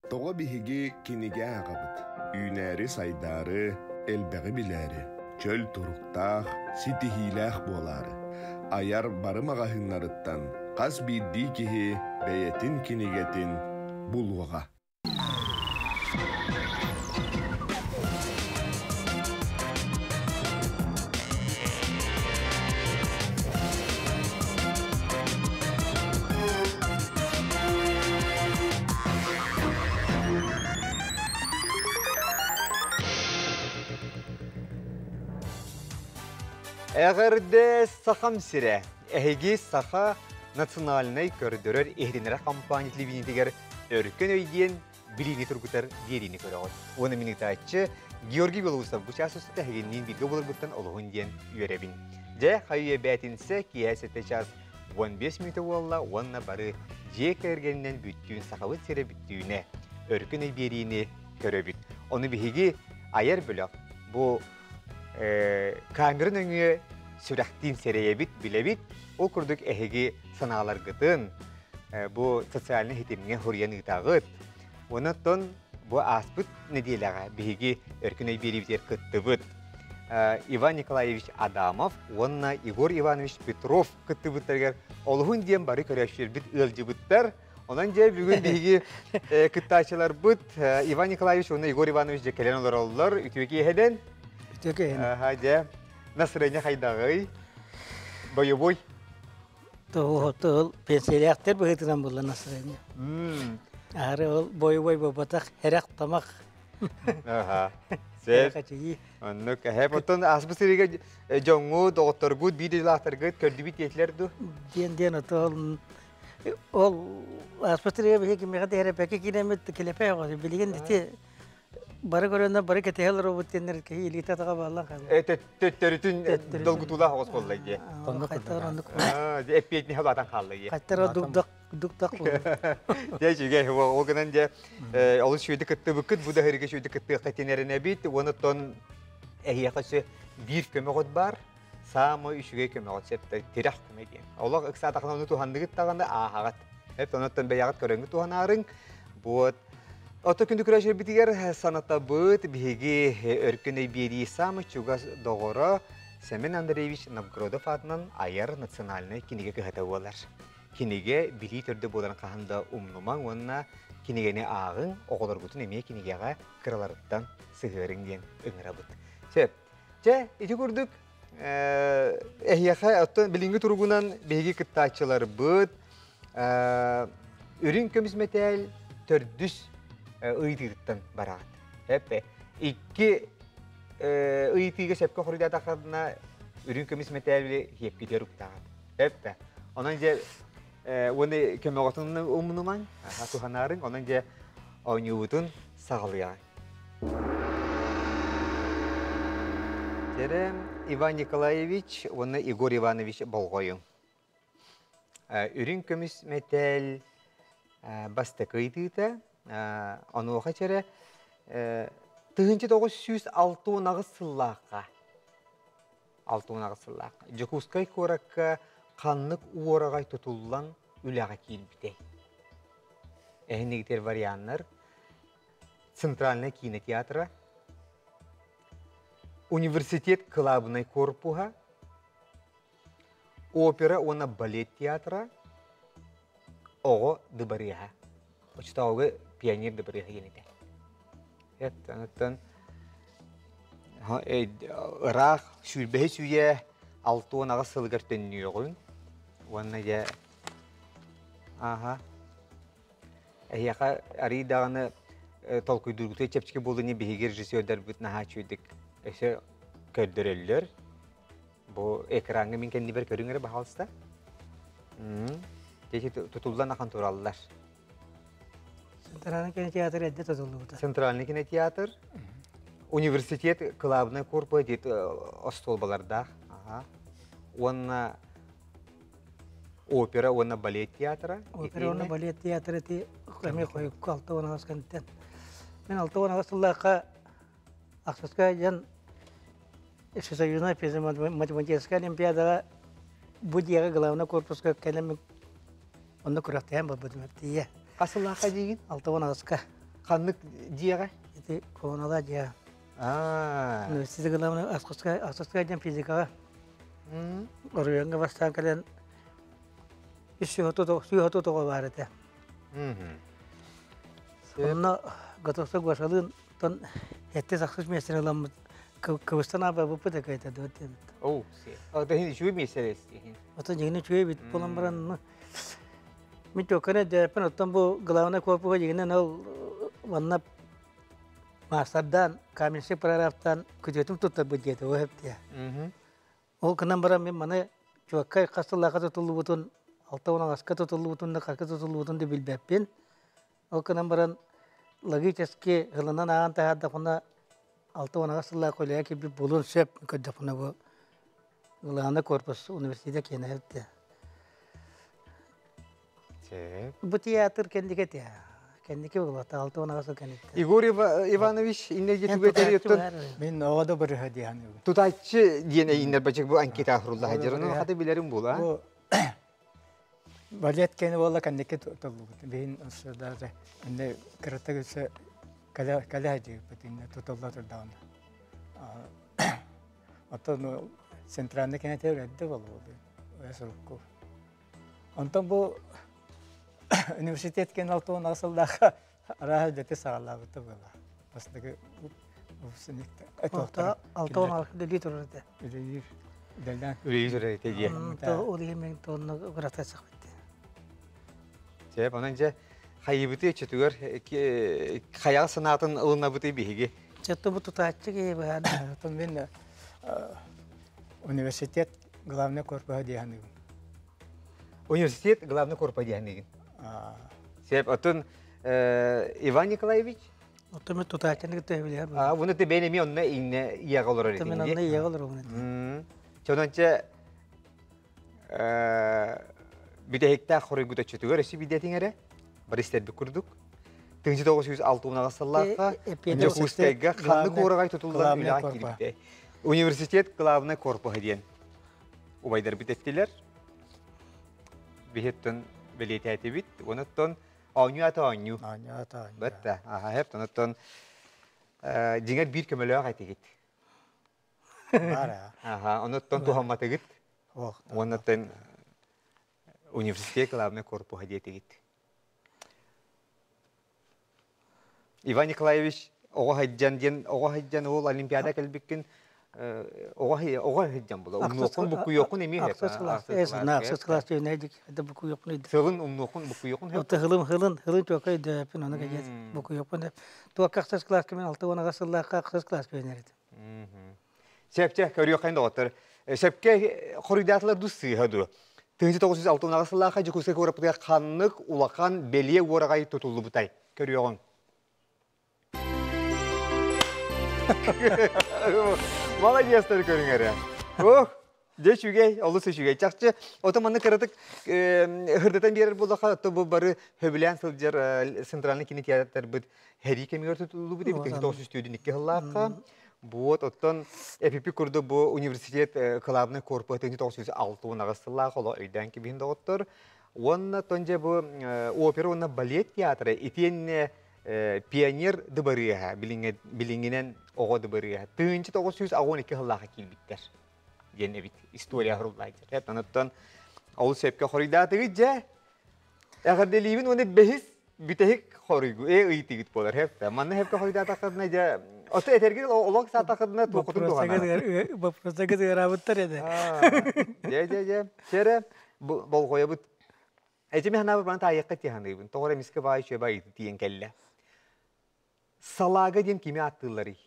Тоҕо биһиги кинигэ ааҕабыт? Үүнээри-сайдаары, элбэҕи билээри, чөл туруктаах, ситиһиилээх буолаары. Айар бары маҕаһыыннарыттан хас биирдии киһи бэйэтин кинигэтин булуоҕа. Эҕэрдэ Сахам сирэ! Эһиги Саха национальнай көрдөрөр иһитиннэрэр компания телевидениетигэр Өркөн өй диэн билиини тургутар биэриини көрөҕүт. Уонна мин ыытааччы Георгий Белоусов бу чаас устата эһигинниин бииргэ буоларбыттан олуһун диэн үөрэбин. Дьэ, хайы бээтинсэ киэһэ 7 час 15 мүнүүтэ буолла уонна бары дьиэ кэргэнинэн бүттүүн Сахабыт сирэ бүттүүнэ Өркөн өй биэриини көрөбүт. Ону биһиги айар бөлөх бу камера нөҥүө сүрэхтиин сэрэйэбит, билэбит. Ол курдук эһиги санааларгытын бу социальнай ситимҥэ суруйан ыытаҕыт. Онон бу ааспыт нэдиэлэҕэ биһиги Өркөн өй биэриибитигэр кыттыбыт. Иван Николаевич Адамов уонна Егор Иванович Петров кыттыбыттарыгар олуһун диэн бары көрөөччүлэрбит ыалдьыбыттар. Онон дьэ бүгүн биһиги кыттааччыларбыт Иван Николаевич уонна Егор Иванович дьэ кэлэн олороллор. Үтүө киэһэнэн. Үтүө киэһэнэн. Аха дьэ. Настроение хайдаҕый? Боевой? Тыл пенсиялээхтэр быһыытынан булла настроение. Аһары ол боевой буолбатах, эрэх тамах. Аха. Сеп. Оннук. Эһэ оттон ааспыт сырыыга дьоҥҥут, доҕотторгут, биир дойдулаахтаргыт көрдүбүт диэтилэр дуу? Диэн диэн ото ол ааспыт сырыыга биһиги кимиэхэ да эрэпэкэ киирэммит килэпэ оҕо билигин ити бары көрөннөр бары кэтэһэ олоробут диэннэр киһи илиитэ атаҕа бааллан хаалла. Төттөрүтүн долгутуулаах оҕус буолла дии. Хайтар оннук. Эппиэтинэһэ улаатан хаалла дии. Хайтар дугдак дуктак Дьэ үчүгэй ол гынан дьэ олус үчүгэйдик кыттыбыккыт бу да иһиргэ үчүгэйдик кыттыахха тинэринэбит уонна оттон эһиэхэ өссө биир көмөҕүт баар саамай үчүгэй көмөҕүт сөп тирэх көмө диэн олох ыксаатахына ону туһанныгыт даҕаны ааһаҕыт эп онуттан бэйэҕит көрөҥҥүт туһанаарыҥ вот Ото күндү күрэшэрбитигэр санатабыт биһиги Өркөн өй биэрии саамай чугас доҕоро Семен Андреевич Новгородов аатынан айар национальнай кинигэ кыһата буолар. Кинигэ билии төрдө буоларын хаһан да умнумаҥ уонна кинигэни ааҕыҥ, оҕолоргутун эмиэ кинигэҕэ кыраларыттан сыһыарыҥ диэн ыҥырабыт. Сөп. Чэ, ити курдук эһиэхэ оттон билиҥҥи туругунан биһиги кыттааччыларбыт үрүҥ көмүс мэтээл төрдүс ыйытыытыттан бараҕыт. Эппэ. Икки ыйытыыга сөпкө хоруйдаатаххына үрүҥ көмүс мэтээли хиэпкитигэр уктаҕыт. Эппэ. Онон дьэ уонна көмөҕөтүн умнумаҥ, туһанаарыҥ, онон дьэ оонньуубутун саҕалыаҕыҥ. Терем Иван Николаевич уонна Егор Иванович болҕойуҥ. Үрүҥ көмүс мэтээл бастакы ыйытыыта онуоха чэрэ 1968 сыллаахха 68 сыллаахха Дьокуускай куоракка ханнык уораҕай тутуллан үлэҕэ киирбитэй? Эһинигитер варианнар Центральная кинотеатра, университет кылаабынай корпуһа, опера уонна балет театра, оҕо дыбарыаһа. Оччотооҕуга пионер дыбарыаһа диэн этэ. Оттон ыраах сүүрбэһис үйэ 68 сылыгар төннүөҕүҥ уонна дьэ ааһа Эһиэхэ арыый даҕаны толкуйдуургутугар чэпчэки буолуо биһиги режиссердарбыт наһаа үчүгэйдик өссө көрдөрөллөр. Бу экраҥҥа мин кэннибэр көрүҥ эрэ баһаалыста. Дьэ тутуллан ахан тураллар. Центральный кинотеатр эрдэ тутуллубута. Центральный кинотеатр. Университет кылаабынай корпуһа диэт остуолбалардаах. Уонна Опера уонна балет театра. Опера уонна балет театра ти эмиэ хойукку 68 кэнниттэн. Мен 68 сыллаахха Ахсыска дьон Всесоюзная математическая олимпиадаҕа бу дьиэҕэ главный корпуска кэлэн онно күрэхтэһэн барбытым тиийэ. Хас сыллаахха диигин? 68-ка. Ханнык дьиэҕэ? Ити Куонала дьиэ. Аа. Университет главный Ахсыскай диэн физикаҕа. Оройуоҥҥа бастаан кэлэн үс сүүһэ тоҕо баар этэ. Онно Готовцов Гошалыын тон эттис ахсыс миэстэни ыламмыт кыбыстан аабабыппыт экэйтэ дуо диэбит. Оу, да хин үчүгэй миэстэлэс Оттон дьиҥинэ үчүгэй эбит буолан баран мин туокканы өйдөөппүн оттон бу главный корпуга дьиҥинэн ол манна маастардаан каменщик прорабтаан күтүөтүм туттарбыт диэтэ ол эптиэ. Ол гынан баран мин маны чуоккай хас сыллаахха тутуллубутун, 60 аҕыска тутуллубутун да хаска тутуллубутун да билбэппин. Ол гынан баран логически ылынан ааҕан таһаардахпына 68 сыллаах үлэҕэ киирбит буолуон сөп көрдөхпүнэ бу главный корпус университета киэнэ эбит. Бу театр кэнники этэ. Кэнники буолбата, 68 сыл кэнниттэн. Егор Иванович иннеги түбэтэр Мин оҕо да барыһа диэн. Тутааччы диэн эйиннэр бачык бу анкета ахрулла хадьырын хаты билерим була. Бу балет кэни буолла кэнники тутуллубут. Биһин даже инне кырата өссө кэлэ кэлэ диэбит инне тутулла турдаҕына. Оттон центральный кэнэтэ эрдэ болуо. Сурукку. Онтон бу университет кэн 68 сыллаахха арааһа үлэти саҕалаабыта буола. Бастакы выпускниктар. 66 үлэлии турар этэ. Үлэлиир. Үлэлээн. Үлэлии турар этэ дии. Ол иһин мен тонна кырата сахбыт. Сөп, онон дьэ хайыбыты өчөтүгэр хайаҕа санаатын ылынабыты биһиги. Чөттө бу тутааччы киһи баһаан. Оттон мин университет главный корпуһа диэханыгын. Университет главный корпуһа диэханыгын. Сөп, оттон Иван Николаевич? Оттон мен тутааччыны кытта билэр. А, буну ты бэйэн эми онно инне иэҕэ олорор этиҥ. Мен онно иэҕэ олоробун. Чононча бүтэһиктээх хоруйгут өччөтүгэр өссө бидэтиҥ эрэ бары истэрбит курдук 1906 сыллаахха Дьокуускайга ханнык уораҕай тутуллан үлэҕэ киирбитэ. Университет главный корпуһа диэн убайдарбыт эттилэр. Биһиттэн бэлиэтээтибит. Онуттан оонньуу ата оонньуу. Оонньуу ата оонньуу. Бытта. Аха, хеп онуттан дьиҥэр биир көмөлөөх этигит. Баар Аха, онуттан туһамматыгыт. Уоннаттан университет главный корпуһа диэтигит. Иван Николаевич оҕо сылдьан диэн оҕо сылдьан ол олимпиада кэлбиккин оҕо оҕо сылдьан була умнуоххун буккуйуоххун эмиэ Ахсыс класс ахсыс класс түйнэйдик это буккуйуохпун өйдө Сылын умнуоххун буккуйуоххун Отто хылым хылын хылын туокка өйдөппүн ону кэдиэт буккуйуохпун туокка ахсыс класс кемен 68 сыллаахха ахсыс класс түйнэр этим. Сөпчө көрүөххэ доҕоттор. Сөпкө хоруйдаатылар дуу сыыһа дуу. 1968 сыллаахха Дьокуускай куораппытыгар ханнык улахан бэлиэ уораҕай тутуллубутай? Көрүөҕүҥ. Молодецтар көрүҥ эрэ. Ох, дьэ үчүгэй, олус үчүгэй. Чахчы, ото манна кыратык хырдатан биэрэр буоллахха, то бу бары хөбүлээн сылдьар центральный кинотеатрбыт Һэрии кэмигэр тутуллубут эбит 1904 сыллаахха. Вот, оттон ЭПП курдук бу университет кылаабынай корпуһа 1968 сыллаах оло өйдөөн кибиһин доҕоттор. Уонна тон дьэ бу опера уонна балет театра итиэннэ пионер дыбарыаһа билиҥҥинэн оҕо дыбарыаһа 1982 сыллаахха киирбиттэр диэн эбит история хуруллаайдыр. Оттон ол сөпкө хоруйдаатыгыт дьэ Эҕэрдэлиибин уонна бэһис бүтэһик хоруйгу ээ ыйытыгыт буолар хэп. Манна хэпкэ хоруйдаатаххытына дьэ ото этэргин олох саатаххытына туоххутун туһанар. Вопросагыт ыараабыттар этэ. Дьэ дьэ дьэ. Сэрэ болҕойобут. Этими ханаабыр баны таайыахха тиһаныыбын. Тоҕо эрэ эмискэ баай үчүгэй баай тиийэн кэллэ. Салаага диэн кими ааттыылларый?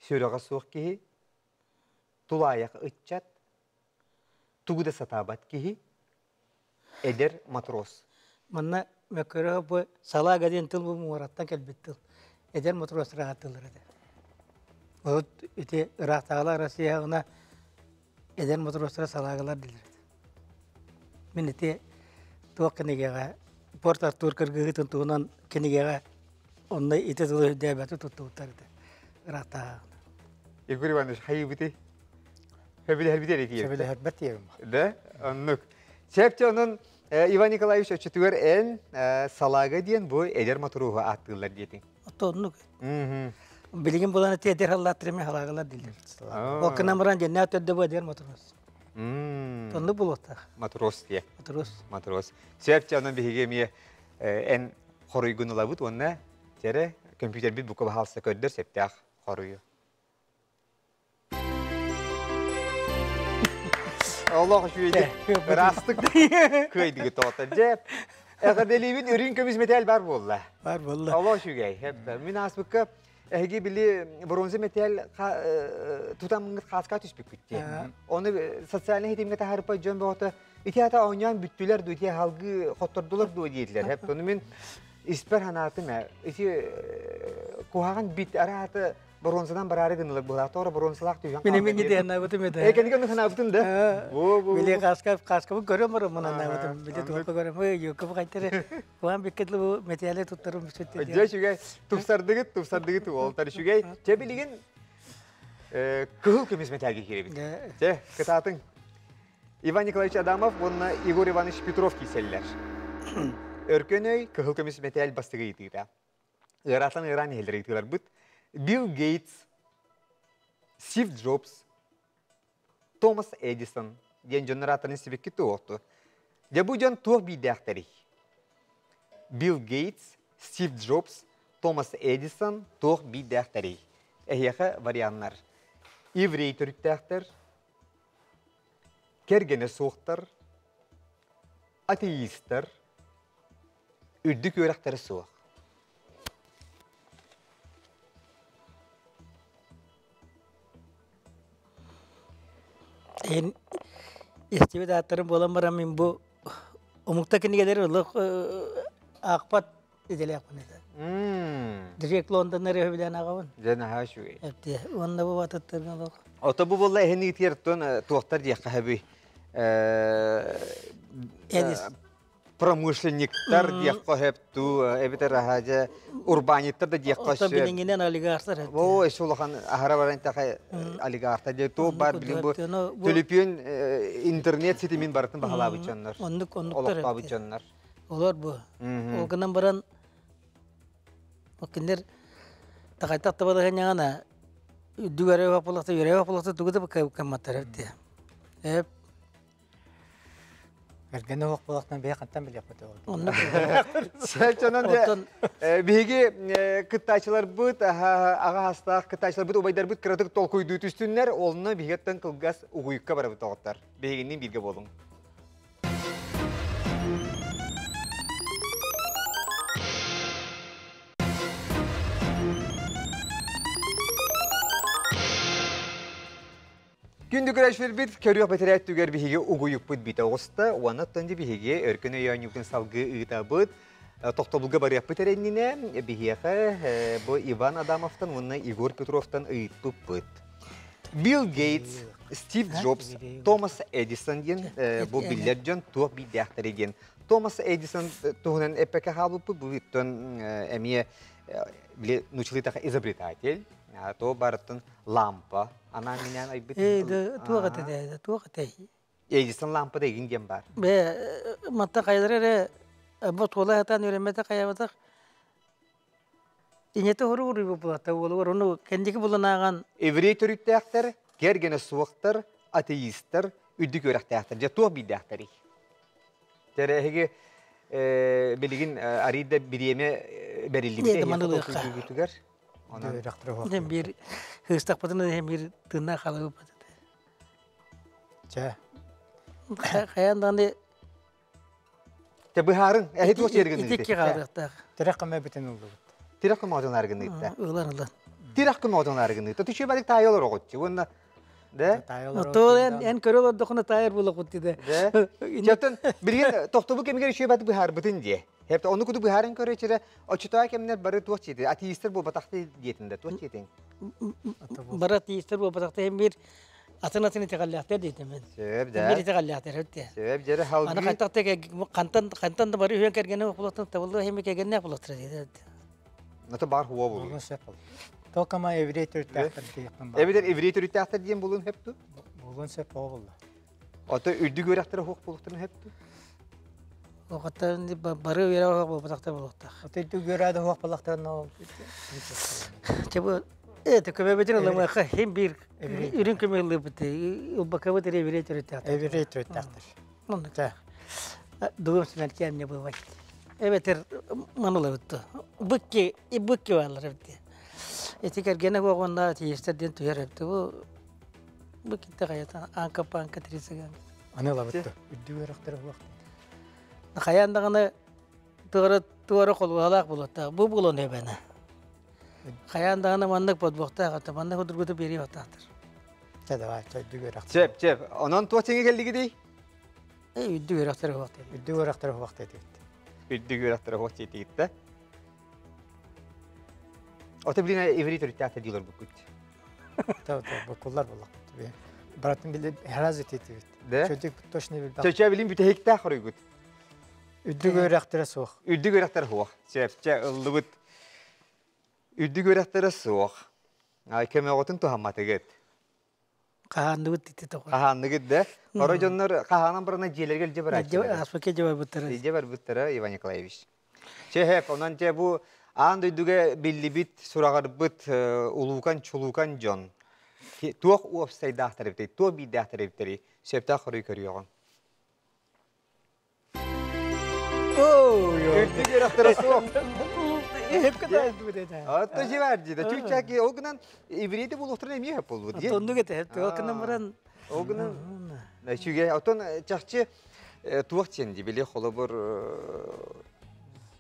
Сүрэҕэ суох киһи, тулаайах ыччат, тугу да сатаабат киһи, эдэр матрос. Манна мөккөрө бу салаага диэн тыл бу муораттан кэлбит тыл. Эдэр матрос ыраатылар этэ. Урут ити ыраахтааҕылар Россияҕына эдэр матростара салаагалар дииллэр этэ. Мин ити туох кинигэҕэ Порт Артур кыргыһыытын туһунан кинигэҕэ онно ити тылы өйдөөбөтү туттубуттар этэ ыраахтааҕына. Егор Иванович хайыбыты? Сөбүлэһэрбит эрэ тиийэбит. Сөбүлэһэрбэт тиийэбин. Да, оннук. Сөп онон Иван Николаевич өччүтүгэр эн салаага диэн бу эдэр матуруһу ааттыыллар диэтиҥ. Оннук. Билигин булан эти эдэр халлааттар халагалар дииллэр. Ол кынан баран дьэннээх төрдө бу эдэр матрос. Оннук буолуохтаах. Матрос диэ. Матрос. Матрос. Сөп онон биһиги эмиэ эн хоруйгун ылабыт уонна дьэрэ компьютербит бука баһаалыста көрдөр сөптөөх хоруйу. Олох үчүгэйдик ыраастык кыайдыгы тоҕото. Дьэ, эҕэрдэлиибин үрүҥ көмүс мэтээл бар буолла. Бар буолла. Олох үчүгэй. Мин ааспыкка эһиги били бронза мэтээл тутаммыт хааска түспүккүт дии. Оны социальнай ситимҥэ таһаарыппат дьон бөҕөтө ити ата оонньоон бүттүлэр дуу, ити халгыы хоттордулар дуу диэтилэр. Хеп, ону мин испэр санаатым ээ. Ити куһаҕан бит араата боруонсанан бараары гыннылар быһалаах тоҕо боруонсалаах түһэн Мин эмиэ не анаабытым этэ. Э кэнники ону санаабытым да. Били кааска кааскабын көрөн баран мун анаабытым. Били туохха көрөн ой юкка кайтары куан биккет бу метиале туттарым сүттэ. Дьэ үчүгэй тупсардыгыт тупсардыгыт уолтар үчүгэй. Чэ билигин кыһыл көмүс мэтээлгэ киирэбит. Чэ кытаатыҥ. Иван Николаевич Адамов уонна Егор Иванович Петров киирсэллэр. Өркөн өй кыһыл көмүс мэтээл бастакы ыйытыыта. Ыараатан ыараан иһэллэр ыйытыыларбыт. Билл Гейтс, Стив Джобс, Томас Эдисон диэн дьоннор ааттарын истибиккит туохту. Дьэ бу дьон туох биирдээхтэрий? Билл Гейтс, Стив Джобс, Томас Эдисон туох биирдээхтэрий? Эһиэхэ варианнар. Еврей төрүттээхтэр, кэргэнэ суохтар, атеистар, үрдүк үөрэхтэрэ суох. Эн истибит ааттарым буолан баран мин бу омукта кинигэлэри олох аахпат идэлээхпин этэ. Джек Лондоннары өбүлээн аҕабын. Дьэ наһаа үчүгэй. Эптиэ. Уонна бу батыттарга олох. Ото бу буолла эһин ыытыартан туохтар диэххэ сөбүй? Эдис. Промышленниктар диэххэ сөп туу, эбэтэр аһа урбаанньыттар да диэххэ сөп. Билиҥҥинэн олигархтар. Оо, эс улахан аһара баран тэхэ олигархтар диэ туу бар билин бу төлөпүөн интернет ситимин барытын баһалаабыт дьоннор. Оннук оннуктар. Олохтообут дьоннор. Олор бу. Ол гынан баран кинилэр такайтах табалаһынньаҕына үрдүк эрэ буоллахта үөрэ буоллахта тугу да кымматтар эбит эп Эргэн оһох буолахтан бэйэ хантан билиэхпит Оннук. Сэлчанан биһиги кыттааччыларбыт аҕа хастаах кыттааччыларбыт убайдарбыт кыратык толкуйдуу түстүннэр, олно биһигиттэн кылгас угуйукка барабыт оҕоттор. Биһигинниин бииргэ буолуҥ. Күндү көрөөччүлэрбит, көрүөх бэтэрээт түгэр биһиги угуйукпут битэ оҕуста, уонна оттон биһиги өркөн өйөөнньүүтүн салгыы ыытабыт. Тохтобулга барыахпыт эрэ иннинэ биһиэхэ бу Иван Адамовтан уонна Егор Петровтан ыйыппыппыт. Билл Гейтс, Стив Джобс, Томас Эдисон диэн бу биллэр дьон туох биирдээхтэри диэн. Томас Эдисон туһунан эппэккэ хаалбыппыт, бу оттон эмиэ били нуучалыы изобретатель, то барыттан лампа анаан-минээн айбыт. Туох этэ, туох этэй? Эдисон лампа да игин диэн бар. Бе матта хайдары эрэ бу туола хатан үөрэммэтэх хайабатах Инете хору уруйбу булата уолугар ону кэнники булан ааҕан Еврей төрүттээхтэр, кэргэнэ суохтар, атеистар, үрдүк үөрэхтээхтэр. Дьэ туох биирдээхтэрий? Тэрэһиги билигин арыйда бириэмэ бэриллибитэ эһиэхэ Онон биир хыыстахпытына биир тыыннаах халыыбыт. Чэ. Хайаан даҕаны Те быһаарыҥ, эһи туох сиэргин Итикки хаалыахтаах. Тирэх көмө бүтүн ыллыбыт. Тирэх көмө отон аргыныытта. Ылан ылан. Тирэх көмө отон аргыныытта. Түчү барык таайа олор оҕотчу. Уонна да? Отол эн эн көрө олордохуна таайар буолахут диде. Да. Чөтөн билигин тохтобу кэмигэр үчүгэй баты быһаарбытын дие. Хепте ону куду быһааран көрө чирэ очутаа кэмнер бары туох чиити атеистер буолбатахты диэтин да туох чиитин. Бары атеистер буолбатахты hem bir атын атын итэҕэллээхтэр диэтим мен. Сөп да. Бир итэҕэллээхтэр өттө. Сөп дьэрэ халгыы. Аны хайтах теге хантан хантан да бары үһүөн кэргэнэ буолуохтан табыллы хеми кэргэннээх буолуохтара диэтэ. Ата бар хуа болу. Болун сөп бол. Токама еврей төрүттээхтэр диэхпин баар. Эбитер еврей төрүттээхтэр диэн булун хөпту? Болун сөп болла. Ото үрдүк үөрэхтэрэ хуох буолуохтарын хөпту? Оҕоттор бары үөрэх буолбатахтар буолуохтаах. Отойду үөрээдэ хуох балахтарына Чэ бу это көмөбүтүн ылымыахха хим биир үрүн көмө ыллыыбыт ылбакабыт эрэ еврей төрүттээхтэр. Еврей төрүттээхтэр. Оннук. Двум смертям не бывает. Эбэтэр манылабыт быкки и быкки баалар эбит. Эти кэргэнэ буоҕунна тиистэр диэн түһэр эбит. Бу бу китте хайата анка панка трисаган. Аны ылабыт. Үрдүк үөрэхтэрэ буолуох. Хайаан даҕаны туора туора холуһалаах буолуохтаах. Бу буолуон эбэне. Хайаан даҕаны маннык подвохтаах, ата маннык удургуту биэриэ баттаахтар. Чэ давай, чэ үрдүк үөрэхтэр. Чеп, чеп. Онон туох сиҥи кэллигидий? Э, үрдүк үөрэхтэрэ буолуох Үрдүк үөрэхтэрэ буолуох диэбит. Үрдүк үөрэхтэрэ буолуох диэтигит Ото билин еврей төрүттээхтэр диилэр буккут. Та та буккуллар буоллахпыт. Братым били хразы тетибит. Да? Чөтүк точно билбэт. Чөчө билин бүтэһиктээх хоруйгут. Үрдүк үөрэхтэрэ суох. Үрдүк үөрэхтэрэ суох. Чэпчэ ыллыбыт. Үрдүк үөрэхтэрэ суох. Ай көмөҕүтүн туһамматыгыт. Хаһаанныбыт ити тоҕо. Хаһаанныгыт да? Хоро дьоннор хаһаанан барана дьиэлэргэ илдьэ барааччылар. Аспакка дьэ барбыттара. Илдьэ барбыттара Иван Николаевич. Чэ, онон дьэ бу аан дойдуга биллибит, сураҕырбыт улуукан-чулуукан дьон туох уопсайдаахтар эбитэй, туох биирдээхтэр эбиттэрий сөптөөх хоруй көрүөҕүҥ. Үрдүк үөрэхтэрэ суох. Отто жибар дии. Чүччаки ол гынан еврейди булуохтарын эмиэ хөп болбут. Оннук этэ. Ол гынан баран Ол гынан үчүгэй. Оттон чахчы туох диэн дии били холобур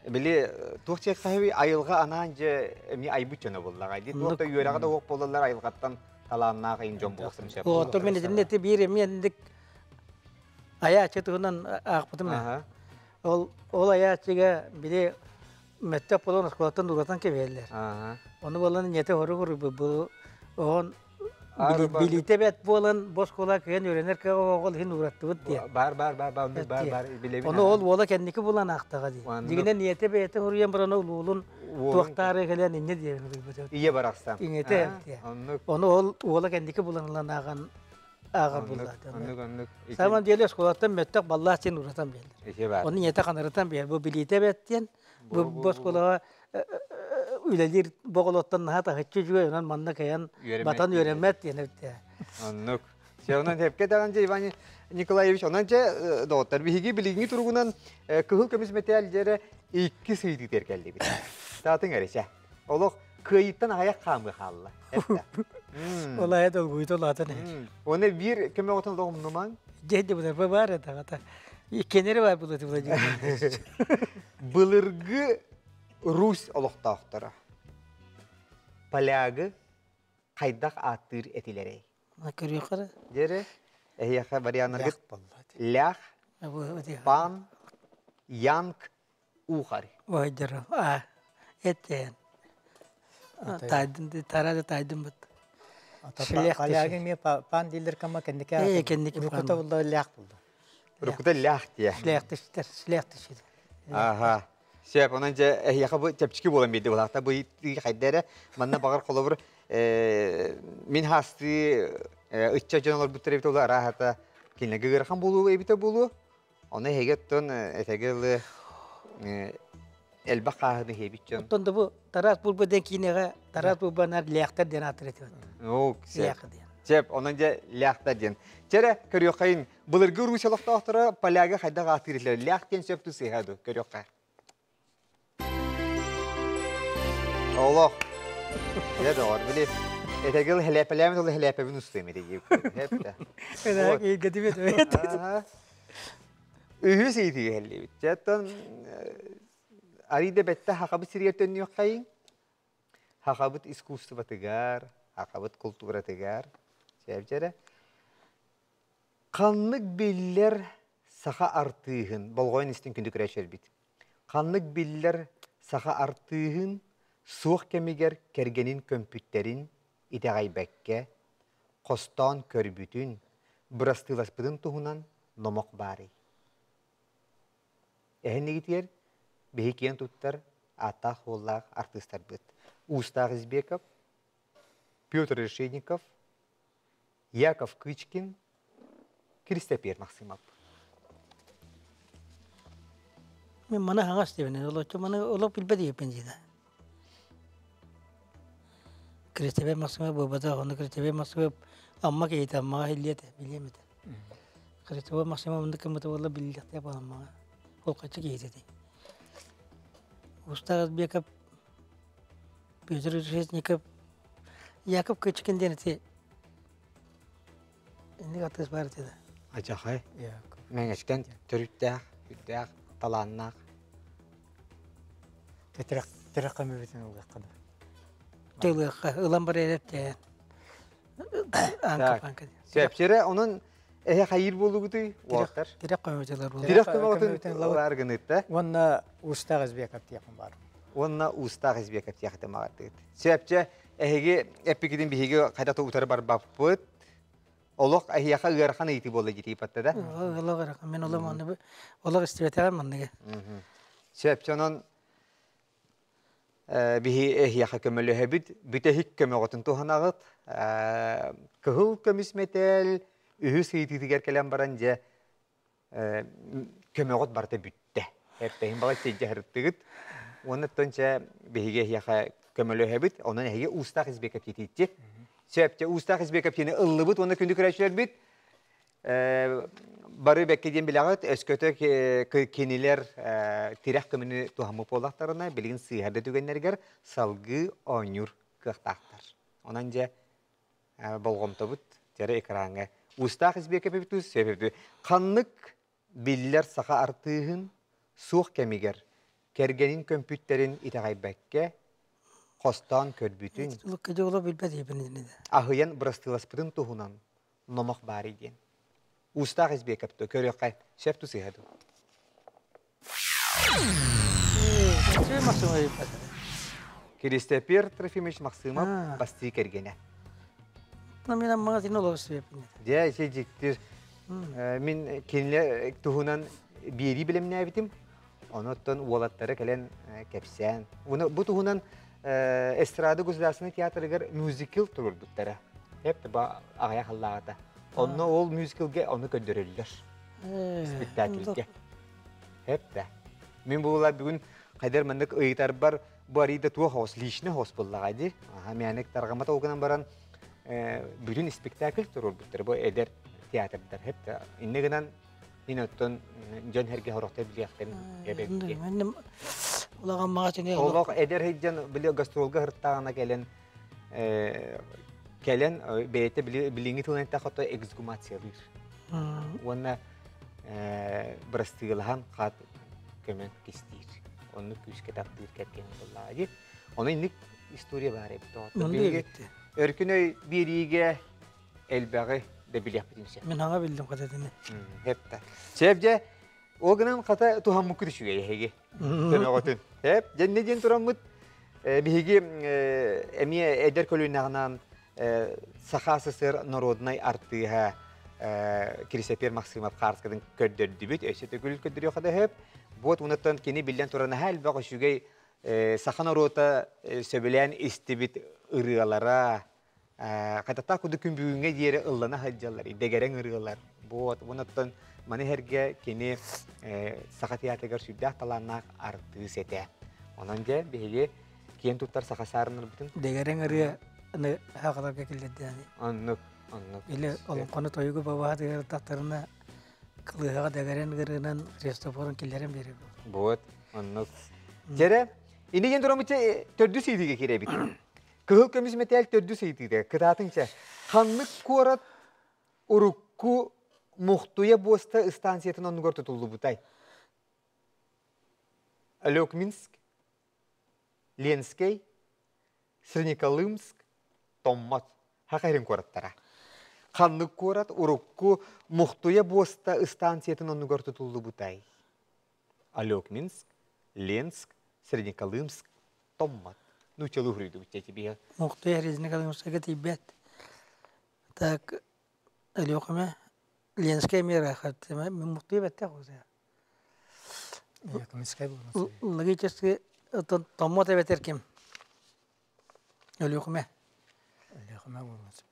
били туох диэн хаһыби айылҕа анаан дьэ эмиэ айбыт дьоно буоллаҕа дии. Туох да үөрэҕэ да уох буолаллар айылҕаттан талааннаах айын дьон буолуохтарын сөп. Оттон мен итиннэ биир эмиэ инник айааччы туһунан аахпытым. Ол ол айааччыга били мөттөх болон оскуолаттан уратан кэбиһэллэр. Ону буолан ньэтэ хору бу оҕон билиитэ бэт буолан бу оскуола кыайан үөрэнэр кыаҕа оҕол иһин ураттыбыт диэн. Бар бар бар бар бар бар билэбин. Ону ол уола кэнники булан аахтаҕа дии. Дьигинэн ийэтэ бэйэтэ хоруйан баран ол уолун туохтаары кэлэн инньэ диэн. Ийэ барахсан. Иҥэтэ. Ону ол уола кэнники булан ылан ааҕан ааҕар буллаата. Оннук, оннук. Самом деле оскуолаттан мөттөх баллаах диэн уратан биэрдилэр. Ити бар. Оны ийэтэ ханарытан биэр. Бу билиитэ эбэт диэн, бу бу оскуолаҕа үлэлиир боҕолоттон наһаа таһыччы үчүгэй, онон манна кыайан батан үөрэммэт диэн эбит. Оннук. Чэ, онон тэпкэ даҕан дьэ Иван Николаевич, онон дьэ доҕоттор, биһиги билиҥҥи туругунан кыһыл көмүс мэтээл дьэрэ икки сыйдыытыгар кэллибит. Таатыҥ эрэ чэ. Олох кыайыттан аҕыйах хаамыы хаалла. Ол айа долгуйта улаатан иһэр. Уонна биир көмөҕүтүн олох умнумаҥ. Дьэ дьэ бұлар бар это Иккенери бар булаты була Былыргы Русь олохтоохторо. Полягы хайдах ааттыыр этилэрэй? Көрүөххэ. Дьэрэ, эһиэхэ варианнаргыт лях, пан, янг, уухар. Ойдору. А, этен. Тайдын, тарада тайдын бут. Полягы ме пан дилер кама кенники. Э, кенники. Рукута булла лях булла. Рукута лях тие. Шлях тиштер, шлях тишер. Аха. Сөп, онон дьэ эһиэхэ бу чэпчэки буолан биэрди булаахта бу хайда эрэ манна баҕар холобур мин хаастыы ычча дьон олорбуттар эбит ол арааһата кинилэргэ ыарахан буолуу эбитэ буолуо. Ону эһиги оттон этэги ылы элбэх хааһыны иһэбит дьон. Оттон да бу Тарас Бульба диэн киинэҕэ Тарас Бульба наар лээхтэр диэн ааттар этибит. Оо, Лээх диэн. Чеп, онон дьэ лээхтэр диэн. Чэрэ, көрүөххэйин, былыргы Русь олохтоохторо поляга хайдах ааттыыр этилэр? Лээх диэн сөп ту сыыһа ду, көрүөххэ. Олох. Дьэ доҕор, били этэгил хэлээпэлээмит ол хэлээпэбин устуом этэ Хэптэ. Илгэтибит. Үһүс ыйытыыга хэллибит. Дьэ, оттон арыйда бэтте хахабыт сиригэр төннүөххэйиҥ. Хахабыт искусствотыгар, хахабыт култууратыгар. Чэбдьэрэ. Ханнык биллэр саха артыыһын, болҕойон истин күндү көрөөччүлэрбит. Ханнык биллэр саха артыыһын суох кэмигэр кэргэнин көмпүттэрин итэҕэйбэккэ, хостоон көрбүтүн, бырастыыласпытын туһунан номох баарый? Эһиннигитигэр биһи киэн туттар ааттаах-суоллаах артыыстарбыт Уустаах Избеков, Петр Решетников, Яков Кычкин, Киристэпиэр Максимов. Мен маны хаҥас диэбин, олоччу маны олох билбэт диэппин диэтэ. Крестовай Максимов буолбатах, ону Крестовай Максимов Амма киһитэ, Аммаҕа иһиллиэ этэ, билиэм этэ. Крестовай Максимов оннук гыммыта буолла биллиэхтээх буолан Аммаҕа. Ол хаччы киһитэ этий. Устар Азбеков, Петр Решетников, Яков Кычкин диэн ити инник артыыс баар этэ да. Ачахай. Мэҥэчтэн төрүттээх, үрдээх, талааннаах. Тирэх тирэх көмөбүтүн ылыахха да. Тылыахха ылан бар эрэптэ. Анка панка. Сөпсөрө онон эһэ хайыр буолугутуй уолаттар. Тирэх көмөтүлэр буолу. Тирэх көмөтүн ылар гынытта. Уонна уустаах Избеков тиэхин бар. Уонна уустаах Избеков тиэхите маҕардыгыт. Сөпчө эһиги эппикитин биһиги хайда утары барбаппыт. Олох эһиэхэ ыарахан ыйытыы буолла дии тиийбатта да? Олох ыарахан. Мен олох манны олох истибэтэҕим манныгы. Сөп, онон биһи эһиэхэ көмөлөһөбүт, бүтэһик көмөҕүтүн туһанаҕыт. Кыһыл көмүс мэтээл үһүс ыйытыытыгар кэлэн баран дьэ көмөҕүт барыта бүттэ. Эппэһин балай сылдьа сырыттыгыт. Уонна оттон чэ биһиги эһиэхэ көмөлөһөбүт. Онон эһиги уустаах избеков тиитииччи. Сөп, чэ уустаах избеков тиини ыллыбыт уонна күндү көрөөччүлэрбит бары бэккэ диэн билэҕит, өскөтө кинилэр тирэх көмөнү туһаммыт буоллахтарына, билигин сыыһар да түгэннэригэр салгыы оонньуур кыахтаахтар. Онон дьэ болҕомтобут дьэрэ экраҥҥа уустаах избиэкэпэбит сөбөбү ханнык биллэр саха артыыһын суох кэмигэр кэргэнин көмпүттэрин итэҕэйбэккэ хостоон көрбүтүн аһыйан бырастыыласпытын туһунан номох баарый диэн уустаах избиэкэптэ көрүөххэ сөп тусыһа дуу. Киристэпиэр Трофимович Максимов бастыы кэргэнэ. Мен аммаҕа син олох истибэппин. Дьэ, ити дьиктир. Мин кинилэр туһунан биэрии билэмнээбитим. Онуттан уолаттары кэлэн кэпсээн. Бу туһунан Эстрада государственный театрыгар мюзикл туруорбуттара. Эп аҕыйах аллааҕыта. Онно ол мюзиклга ону көрдөрөллөр. Спектакльгэ. Эп да. Мин буолар бүгүн хайдар маннык ыйытарбар бу арыйда туох оҕус личный оҕус буоллаҕа дии. Аха мээнэ тарҕаммат ол гынан баран бүтүн спектакль туруорбуттар бу эдэр театрдар. Эп да. Инне гынан ин оттон дьон herге хорохтой билиэхтэрин эбэбит. Улахан маҕа Олох эдэр сылдьан били гастролга сырыттаҕына кэлэн кэлэн бэйэтэ билиҥҥи тылынан эттэххэ эксгумациялыыр. Уонна бырастыылаһан хат көмөн кистиир. Оннук күүскэ таптыыр кэргэн буоллаҕа дии. Ону инник история баар эбит. Өркүн өй биэриигэ элбэҕи да билиэхпитин сөп. Мин аҥа биллим хата итини. Хепта. Сөп дьэ, ол гынан хата туһаммыккыт үчүгэй эһиги. Көмөҕөтүн. Хеп, дьэ не диэн тураммыт биһиги эмиэ эдэр көлүөнэҕинэн Саха СССР народнай артыыһа Кирисэпиэр Максимов хаарыскатын көрдөрдүбүт. Өссө төгүл көрдөрүөххэ да сөп. Буот уонаттан кини биллэн турар наһаа элбэх үчүгэй саха норуота сөбүлээн истибит ырыалара, Хататтаах курдук күн бүгүҥҥэ диэри ыллана сылдьаллар, дэгэрэҥ ырыалар. Вот, онон маны сэргэ кини Саха театрыгар сүрдээх талааннаах артыыс этэ. Онон дьэ биһиги киэн туттар саха саарынарбытын. Дэгэрэҥ ырыа аны сахаларга киллэрдэни. Оннук, оннук. Или олоҥхону тойугу бабаатыгар тахтарына кылыһаҕа дэгэрэҥ ырыанан Христофорун киллэрэн биэрэр. Вот, оннук. Дьэрэ, ини диэн тураммытча төрдүс ыйытыыга киирэбит. Кыһыл көмүс мэтээл төрдүс ыйытыыта кытаатыҥ чэ. Ханнык куорат урукку Мухтуйа буоста ыстаансыйатын оннугар тутуллубутай? Алекминск, Ленскэй, Среднеколымск, Томмот. Хахайрын куораттара. Ханнык куорат урукку Мухтуйа буоста ыстаансыйатын оннугар тутуллубутай? Алекминск, Ленск, Среднеколымск, Томмот. Нууччалыы суруйдубут дьэ биһи. Мухтуйа Среднеколымскайга тиийбэт. Так, Алёкаме Ленскэй мера Мухтуйа бэттэх уусая. Якоминскай буолуон Логически Томмот эбэтэр ким? Өлүөхүмэ. Өлүөхүмэ буолуон сөп.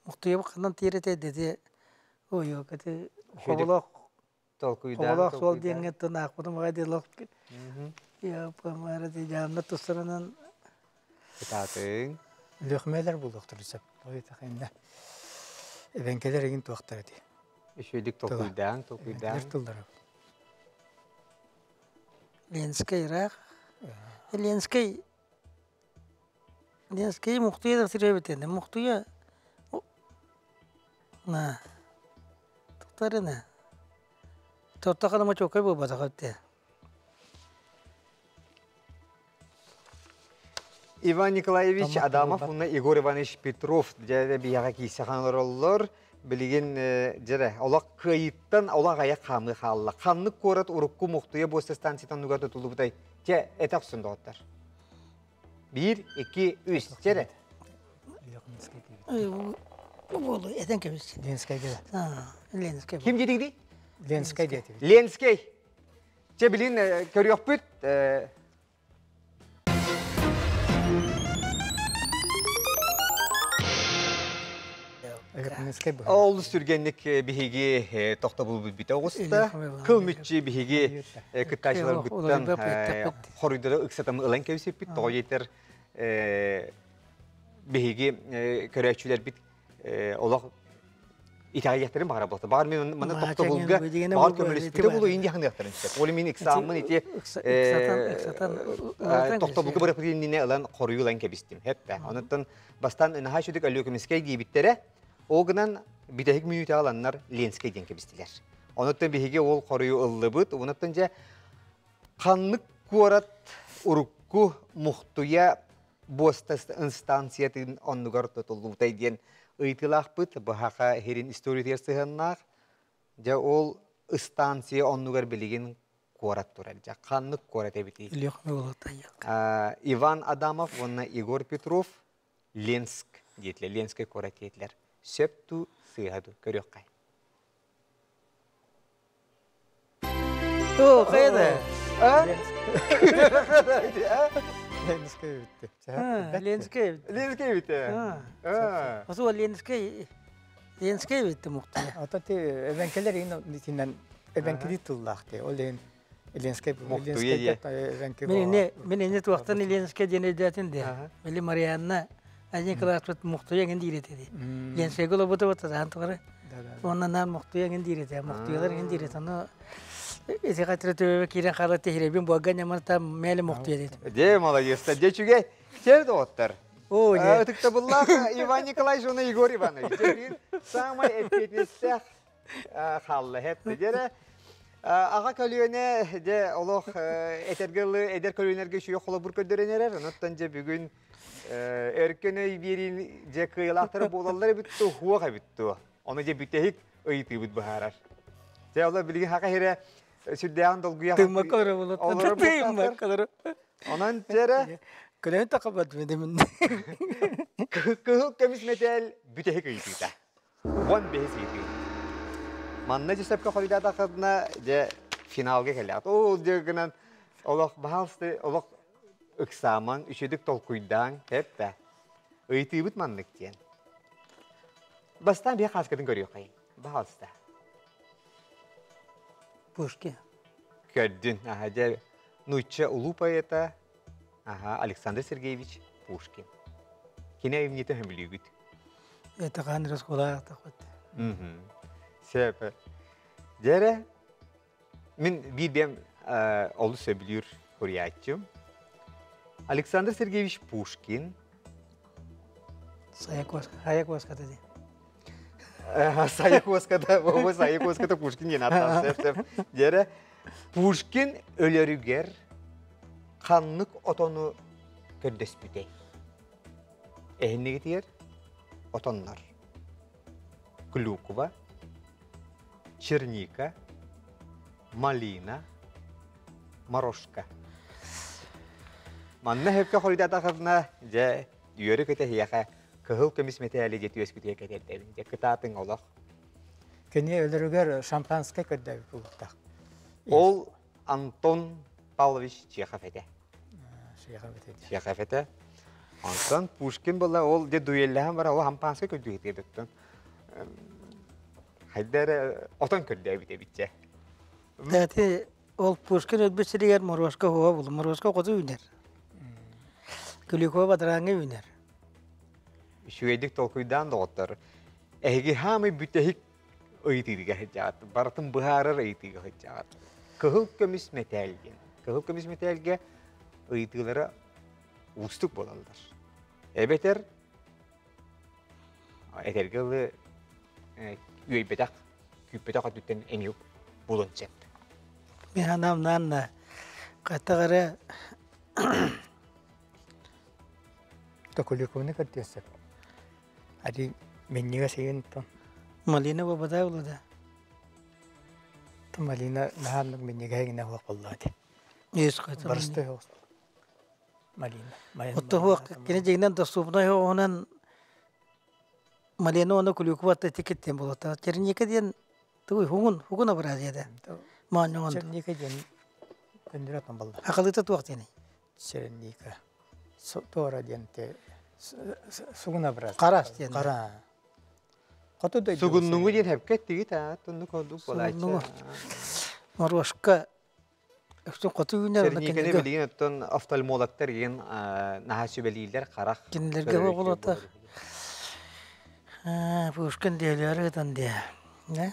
Мухтуйа ханан тиэрэтэ дети ой, кати хоболоох. Толкуйдаан, Оҕолоох суол толкуйдаан. диэҥҥэ тын аахпытым аҕай диэлох дьаамна тустарынан Кытаатыҥ. Лөхмэлэр булуохтарын сөп. Тоҕо иннэ эбэҥкэлэр игин туохтар эти. Үчүгэйдик толкуйдаан, толкуйдаан. Эбэҥкэлэр тыллара. Ленскэй ыраах. Ленскэй Ленскэй Мухтуйа да сирэбит ини. Мухтуйа на туктарына Тортахана мочокой буолбатах эбит. Иван Николаевич Адамов уонна Егор Иванович Петров дьэ биһиэхэ киирсэхэн олороллор. Билигин дьэрэ олох кыайыттан олох аяк хаамыы хаалла. Ханнык куорат урукку Мухтуйа буоста станциятын оннугар тутуллубутай? Чэ, этэ охсун доҕоттор. Биир, икки, үс. Чэрэ. Буолу этэн кэбис. Ленскэйгэ. Ленскэй. Ким диэтигий? Ленскэй диэтибит. Ленскэй. Чэ, билин көрүөхпүт. Ол сүргэнник биһиги тохтобулбут бүтэ оҕуста. Кыл мүччү биһиги кыттааччыларбыттан хоруйдары ыксатам ылан кэбисиппит. Тоҕо диэтэр биһиги көрөөччүлэрбит олох итэҕэйиэхтэрин баҕара буолта. Баҕар мен маны тохтобулга баҕар көмөлөспүтэ буолу инди ханыахтарын сөп. Ол мин ыксааммын ити тохтобулга барыппыт иннинэ ылан хоруйу ылан кэбистим. Хеппэ. Онуттан бастаан наһаа сүдүк Өлүөкүмүскэй диэбиттэрэ. Ол гынан бүтэһик мүнүүтэ аланнар Ленскэй диэн кэбистилэр. Онуттан биһиги ол хоруйу ыллыбыт. Онуттан дьэ ханнык куорат урукку Мухтуйа буоста станциятын оннугар тутуллубутай диэн ыйытыылаахпыт. Быһаха иһирин историятыгар сыһыаннаах. Дьэ ол станция оннугар билигин куорат турар. Дьэ ханнык куорат эбитий? Иван Адамов уонна Егор Петров Ленск диэтилэр, Ленскэй куорат диэтилэр. Сөп дуу, сыыһа дуу көрүөххэ. О, хайда? Ленскэй бүттү. Ленскэй бүттү. Ленскэй бүттү. Осу Ленскэй Ленскэй бүттү муктуя. Ата ти эбэҥкэлэр итинэн эбэҥкилии тыллаах ти. Ол иһин Ленскэй Ленскэй Мин ини мин ини туохтан Ленскэй диэн өйдөөтүн де. Били Марианна один класспыт Мухтуя эҥин диир этэ дии. Ленскэйгэ олорбута баттаан тухары. Уонна наар Мухтуя эҥин диир этэ. Мухтуялар эҥин диир этэ. Ону ити хатыры төбөбө киирэн хаала тиһирэбин буолга ньамар там мээле Мухтуя дедим. Де молодец, де үчүгэй. Чэр доҕоттор. О, де. Ытыктабыллаах Иван Николаевич уонна Егор Иванович. Самай эппиэтинэстээх хаалла хеппи дьэрэ аҕа көлүөнэ дьэ олох этэргэ ылы эдэр көлүөнэргэ үчүгэй холобур көрдөрөн эрэр онуттан дьэ бүгүн өркөн өй биэриин дьэ кыайылаахтара буолаллар эбит дуо хуох эбит дуо ону дьэ бүтэһик ыйытыыбыт быһаарар дьэ олор билигин хака хирэ сүрдээҕин долгуйа Тыыммакка олорор буолуттар тыыммакка олорор онон дьэрэ көлөһүн тахабат мин кыһыл көмүс мэтээл бүтэһик ыйытыыта 15 ыйытыы. Манна дьэ хоруйдаатаххытына, дьэ финалга кэллэҕит. Ол дьэ гынан олох баһаалысты олох ыксаамаҥ, үчүгдүк толкуйдааҥ, эппэ. Ыйытыыбыт маннык диэн. Бастаан биһи хааскатын көрүөххэйин. Баһаалыста. Пушкин. Көрдүн. Аха, дьэ, нуучча улуу поэта аха, Александр Сергеевич Пушкин. Кини айымньыта хөмүлүүгүт. Это хаан раскулаах Сөп. Дьэрэ, мин биир бэйэм олус сөбүлүүр суруйааччым. Александр Сергеевич Пушкин. Сая куоската дии. Сая куоската, бу Сая куоската Пушкин диэн ааттаах сөп сөп. Дьэрэ, Пушкин өлөрүгэр ханнык отону көрдөспүтэй? Эһиннигитигэр отоннор. Клюква, черника, малина, морошка. Манна сөпкө хоруйдаатаххытына, дьэ, үөрэ-көтө эһиэхэ кыһыл көмүс мэтээли дьэ түөскүтүгэр кэтэрдэбин. Дьэ, кытаатыҥ олох. Кини өлөрүгэр шампанское көрдөөбүт буолуохтаах. Ол Антон Павлович Чехов этэ. Чехов этэ. Чехов этэ. Онтон Пушкин была ол дьэ дуэллэһэн баран ол хампааска көрдүү доттон хайда эрэ отон көрдөөбүт эбит дьэ. Дэти ол Пушкин өлбүт сиригэр Моруоска уһуга булу. Моруоска хоту үүнэр. Күлүкова бадарааҥҥа үүнэр. Үчүгэйдик толкуйдаан доҕоттор. Эһиги хаамый бүтэһик ыйытыыга сылдьаҕыт. Барытын быһаарар ыйытыыга сылдьаҕыт. Кыһыл көмүс мэтээл диэн. Кыһыл көмүс мэтээлгэ ыйытыылара уустук буолаллар. Эбэтэр этэргэ дылы үөйбэтэх, күүппэтэх өттүттэн эмиэ булун сөп. Мин санаам хаттах эрэ Токулюковны көрдүө сөп. Ари минньигэс игин тон. Малина бабадай улада. Малина наһааннык минньигэһ игинэ хуох боллаати. Ес хата. Барысты хуох. Малина. Отто хуох кини дьиҥинэн доступнай оҕунан Малина уонна Кулюкова тикиттен болота. Черника диэн тугуй хугун хугун образия Моонньоҥон. Черника диэн көндүрэ отон болла. Акалыта туох диэний? Черника. Туора диэн те сугун образ. Карас диэн. Кара. Хоту дойду. Сугуннуҥу диэн хэпкэ тигит аа туннук ордук болааччы. Морошка Өксүн хоту үүнэр онно Черниканы кинилэргэ билигин оттон офтальмологтар игин наһаа сүбэлииллэр харах кинилэргэ көрөр оҕолото Пушкин диэлиары ытан диэ. Не?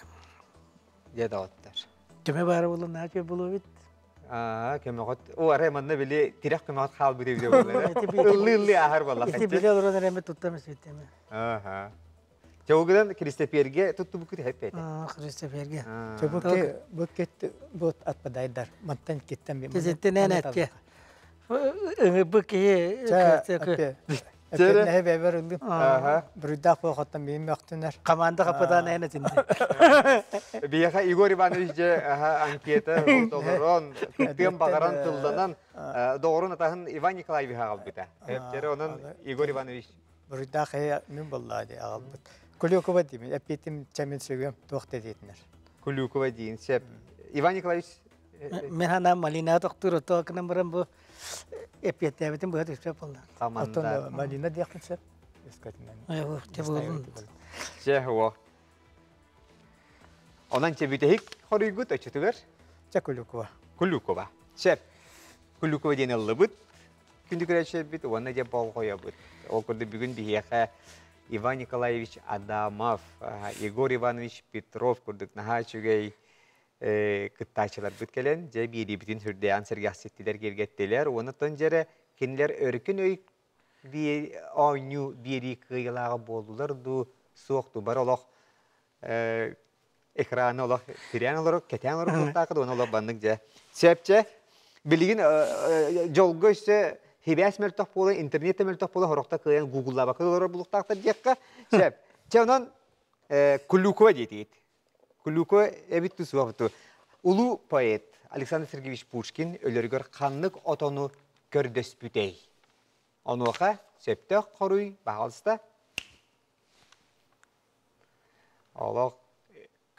Дьэ доҕоттор. Көмө баара буолан наһаа үчүгэй буолуо эбит. Аа, көмөҕөт. О, арай манна били тирэх көмөҕөт хаалбыт эбитэ буолла. Ыллыы-ыллыы ааһар буолла. Ити биле олорон эрэ туттам эсвиттеме. Аха. Чоугунан Кристоферге туттубуккут хэппэти. Кристоферге. Бу кет бу отпадайдар. Мантан киттен би. Тезеттен әтке. Бу киһи Эппинэһи бэбэр ыллым. Буруйдаах буолхоттон биин мөхтүнэр. Команда хапытаан эһэн этинди. Биһиэхэ Егор Иванович дьэ анкета толорон, кыттыан баҕаран тылланан, доҕорун атаһын Иван Николаевич аҕалбыта. Эптері онон Егор Иванович Буруйдаах эһэ мин буоллаа дии аҕалбыт. Кулюкова диибин, эппиэтим чэмин сүгүөм туох да диэтинэр. Кулюкова диин сөп. Иван Николаевич Мен ханаам малина тохтуур отоо гынан баран бу эппиэттээбитим быһа түспэт буолла. Оттон малина диэхпин сөп. Өскөтүнэн. Чэ, уо. Онон чэ бүтэһик хоруйгут оччотугар? Чэ Кулюкова. Кулюкова. Сөп. Кулюкова диэн ыллыбыт. Күндү көрөөччүлэрбит уонна дьэ болҕойобут. Ол курдук бүгүн биһиэхэ Иван Николаевич Адамов, Егор Иванович Петров курдук наһаа үчүгэй кыттааччыларбыт кэлэн дьэ биэриибитин сүрдээҕин сэргэхситтилэр, киэргэттилэр уонна оттон дьэрэ кинилэр өркөн өй оонньуу биэрии кыайыылааҕа буоллулар дуу, суох дуу, бары олох экраны олох тирээн олорор, кэтээн олорор буолтаахыт уонна олох баннык дьэ. Сөпчэ, билигин дьолго өссө хибээс мөлтөх буола, интернет да мөлтөх буола, хорохто кыайан гугллаабакка олорор булуктаахтар диэххэ. Сөп. Чэ, онон Кулюкова диэтигит. Кулюкова эбит тусуох ту. Улуу поэт Александр Сергеевич Пушкин өлөрүгэр ханнык отону көрдөспүтэй? Онуоха сөптөөх хоруй баҕалыста. Олох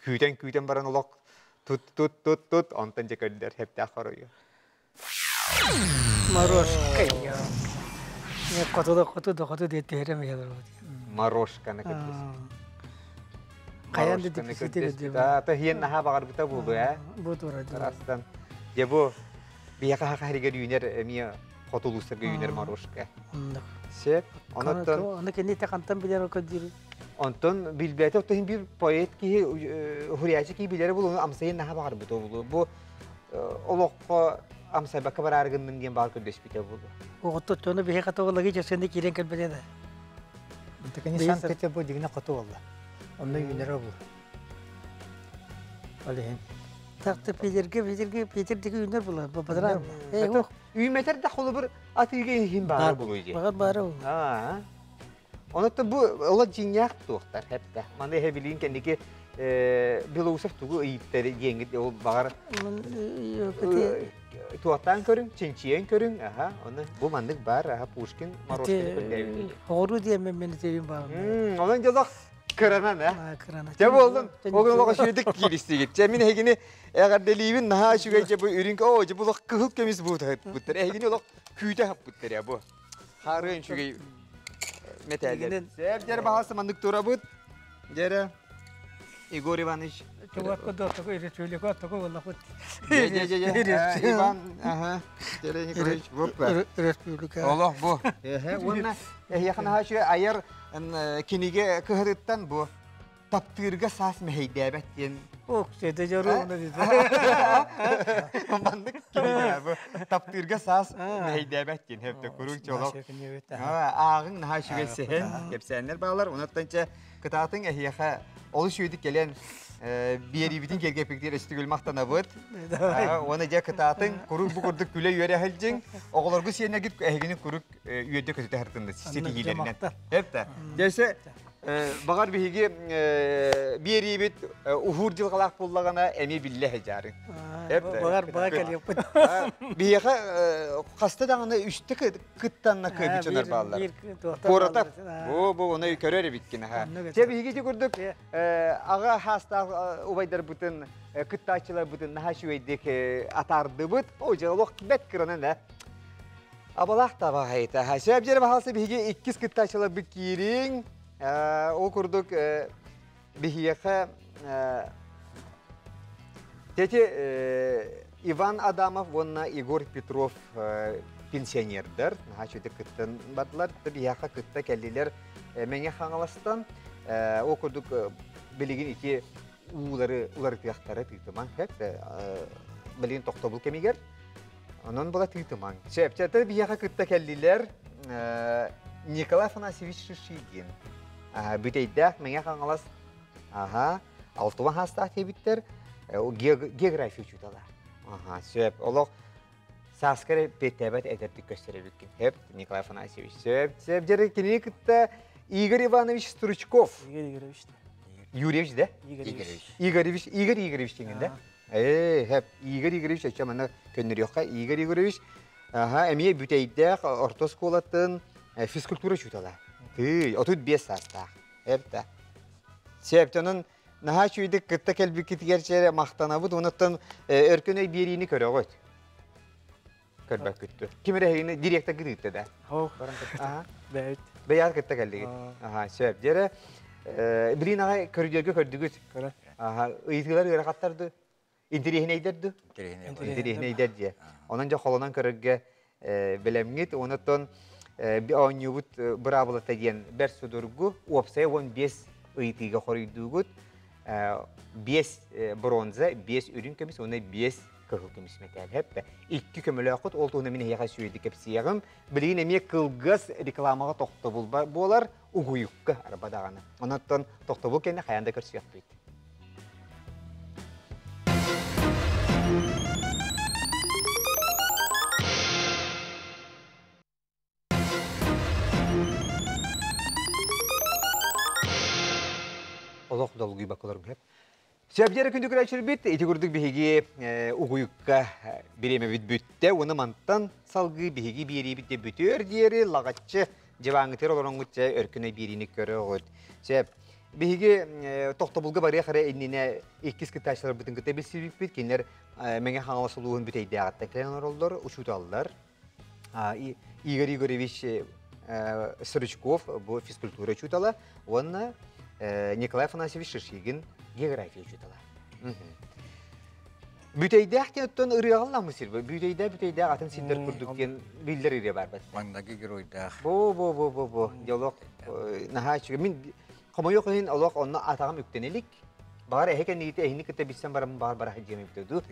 күүтэн-күүтэн баран олох тут тут тут тут онтон дьэ көрдөр хептээх хоруйу. Морошка. Не хоту хоту да хоту диэт түһэрэ миһэлэр. Морошканы көрдөспүт. Хайан да дефицити көрдөбүт. Та хиэн наһаа баҕарбыта буолуо ээ. Бу тура. Растан. Дьэ бу биһиэхэ хаха үүнэр эмиэ хоту улуустарга үүнэр морошка. Сөп. Онон Оны кини те хантан билэр көрдүүр. Онтон билбэтэ оттон биир поэт киһи хуриячы киһи билэрэ булуну амсайын наһаа баҕарбыта буолуо. Бу олоххо амсайбакка бараары гынным диэн баҕар көрдөспүтэ буолуо. Оҕотто тону биһи катаҕылагы чэсэнди киирэн кэлбэтэ да. Интекени Санкт-Петербург дигине хоту болла. Онно үүнэрэ бу. Ол иһин. Такта Питерге, Питерге, Питер диги үүнэр була. Бадран. Үүмэтер да холобур атыыга иһин баара булуй дии. Багар баара бу. Аа. Онон бу ола дьиҥнээх туохтар хэптэ. Маны эһэ кэнники Белоусов тугу ыйыттар диэҥҥит ол баҕар туохтаан көрүҥ, чинчийэн көрүҥ, аха, оны бу маннык бар, аха, Пушкин Морошкины көрдөөбүт. Оҕуруу диэн мен этебин баҕар. Онон дьолох кыранан, э? Кырана. Дьэ буоллун, ол олох үчүгэйдик кииристигит. Дьэ мин эһигини эҕэрдэлиибин, наһаа үчүгэй дьэ бу үрүҥ, оо, дьэ бу олох кыһыл көмүс буутаһыппыттар. Эһигини олох күүтэ хаппыттар я бу. Хаарыан үчүгэй мэтээллэр. Сээп дьэр баһаалыста маннык турабыт. Дьэрэ Егор Иванович. Чугатка дотоку республика току боллахут. Иван, ага, Николаевич, бу. Республика. Олох бу. Уонна эһиэхэ наһаа айар кинигэ кыһырыттан бу таптыырга саас мэһэйдээбэт диэн. Ок, сете жару диде. Маннык кинигэ бу таптыырга саас мэһэйдээбэт диэн хэпте курук чолок. Ааҕыҥ наһаа үчүгэй сэһэн, кэпсээннэр баалар. Онуттан кытаатыҥ эһиэхэ олус үөдүк кэлэн биэриибитин кэргэппиктир өстүгүл махтанабыт. Уонна дьэ кытаатыҥ курук бу курдук күлэ үөрэ сылдьыҥ. Оҕолоргу сиэнэгит эһигини курук үөдэ көтүтэ сыртынна ситиһиилэринэн. Эпта. Дьэсе Бағар биһиги биэриибит уһуур дьылҕалаах буоллаҕына эмиэ биллэ сылдьаарын. Бағар баға кэлиэппит. Биһиэхэ хаста даҕаны үстэ кыттанна кыайбыччанар бааллар. Куората бу бу ону көрөр эбиккин аха. Чэ биһиги ити курдук аҕа хаастаах убайдарбытын кыттааччыларбытын наһаа үчүгэйдик атаардыбыт. О дьэ олох бэт кыранан э. Абалаах табаҕайта. Сөп дьэрэ баһалса биһиги иккис кыттааччыларбыт киириҥ. Ол курдук биһиэхэ Тети Иван Адамов уонна Егор Петров пенсионердар наһаа үчүгэй кыттан бардылар. Биһиэхэ кытта кэллилэр Мэҥэ Хаҥаластан. Ол курдук билигин ити уулары уларытыахтара тыытымаҥ сөп. Билигин тохтобул кэмигэр. Онон була тыытымаҥ. Сөп. Чэ, биһиэхэ кытта кэллилэр Николай Афанасьевич Шишигин. Бүтэйдээх Мэҥэ Хаҥалас Аха, алтыва хаастаах диэбиттэр, география учуутала. Аха, сөп. Олох сааскар петтээбэт эдэрдик көстөр эбиккин. Сөп, Николай Афанасьевич. Сөп, сөп. Дьэ, кинини кытта Игорь Иванович Стручков. Игорь Игоревич. Юрьевич, да? Игоревич. Игоревич, Игорь Игоревич деңин, да? Ээ, хэп, Игорь Игоревич, өчө манна көннөрүөххэ. Игорь Игоревич, аха, эмиэ бүтэйдээх орто оскуолатын физкультура учуутала. Тый, 35 саастаах. Эбтэ. Септонун наһаа үчүгэйдик кытта кэлбиккитигэр чээрэ махтанабыт. Онуттан өркөн өй биэриини көрөҕүт. Көрбөккүттү. Ким эрэ директор гытыытта да. Хоох. Бэйт. Бэйэт кытта кэллигит. Аха, сөп. Дьэрэ билин аҕай көрүдүөргө көрдүгүт. Аха, ыйытыылар ыарахаттарды. Интириэһинэйдэр ду? Интириэһинэйдэр дьиэ. Онон дьэ холонон көрөргө бэлэмҥит. Онотон оонньуубут быраабылата диэн бэрт судургу уопсайа 15 ыйытыыга хоруйдуугут. 5 бронза, 5 үрүҥ көмүс уонна 5 кыһыл көмүс мэтээл. Хэппэ. Икки көмөлөөххүт ол туһунан мин эһиэхэ сүөдү кэпсиэҕим. Билигин эмиэ кылгас рекламаҕа тохтобул буолар угуйукка арба даҕаны. Онон тохтобул кэннэ хайаан да көрсүөхпүт. Олох долгуйбакка олорбут. Сөбдері күндү көрәчүрбит, ити курдук биһиги угуйукка бириэмэбит бүттэ, уонна мантан салгыы биһиги биэриибит де бүтүөр диэри лаҕаччы дьыбааҥҥытыгар олороҥҥут дьэ өркүнэ биэриини көрөҕүт. Сөп. Биһиги тохтобулга барыах эрэ иннинэ иккис кыттааччыларбытын кытта билсибиппит. Кинилэр Мэҥэ Хаҥалас улууһун бүтэйдээҕиттэн кэлэн олороллор, учууталлар. Игорь Игоревич Стручков бу физкультура учуутала уонна Николай Афанасьевич Шишигин география учуутала. Бүтэйдээх диэн оттон ырыаҕалламмыт сир Бүтэйдээх бүтэйдээх атын сирдэр курдук диэн биллэр ырыа баар бат. Маҥнайгы геройдаах. Бу бу бу бу бу диалог наһаа үчүгэй. Мин хомойуох иһин олох онно атаҕым үктэнэ илик. Баҕар эһи кэннигите эһини кытта билсэн бараммын баҕар бара сылдьыам эбитэ дуу.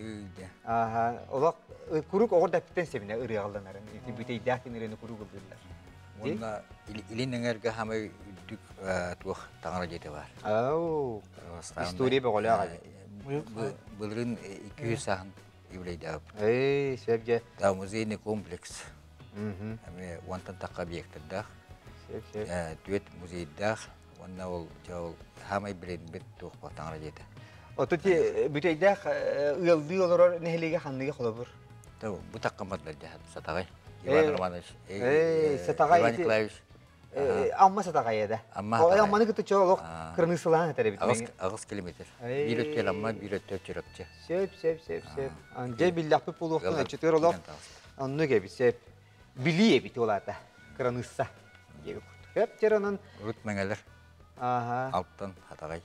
Ааха олох куруук оҕор дэппиттэн сэбинэ ырыаҕалланарын. Ити бүтэйдээх диэн ырыаны куруук ыллыыллар. Уонна илин эҥэргэ хамай үрдүк туох таҥара дьиэтэ баар. Ау. История бөҕөлөөх эбит. Былырыын 200 сааһын юбилейдаабыт. Эй, сөп дьэ. Да, музейный комплекс. Эми уонтан тахха объекттардаах. Сөп, сөп. Түөрт музейдаах. Уонна ол дьэ ол хаамай билинбит туох таҥара дьиэтэ. Ото ти бүтэйдээх ыалдыы олорор нэһилиэгэ ханныга холобур? Бу таккамат Сатаҕай. Иван Романович. Сатаҕай. Иван Николаевич. Амма Сатаҕайа да. Амма Амманы кытта чо олох кырныысылаан этэр эбит. Аҕыс километр. Биир өттүгэр Амма, биир өттүгэр Чурапчы. Сөп, сөп, сөп, сөп. Дьэ биллэхпит буолуохтун аччытыгар олох оннук эбит, сөп. Билии эбит ол аата. Кыраныысса. Диэби курдук. Сөп, дьэр онон. Урут мэҥэлэр. Ааха. Алтан, Хатаҕай.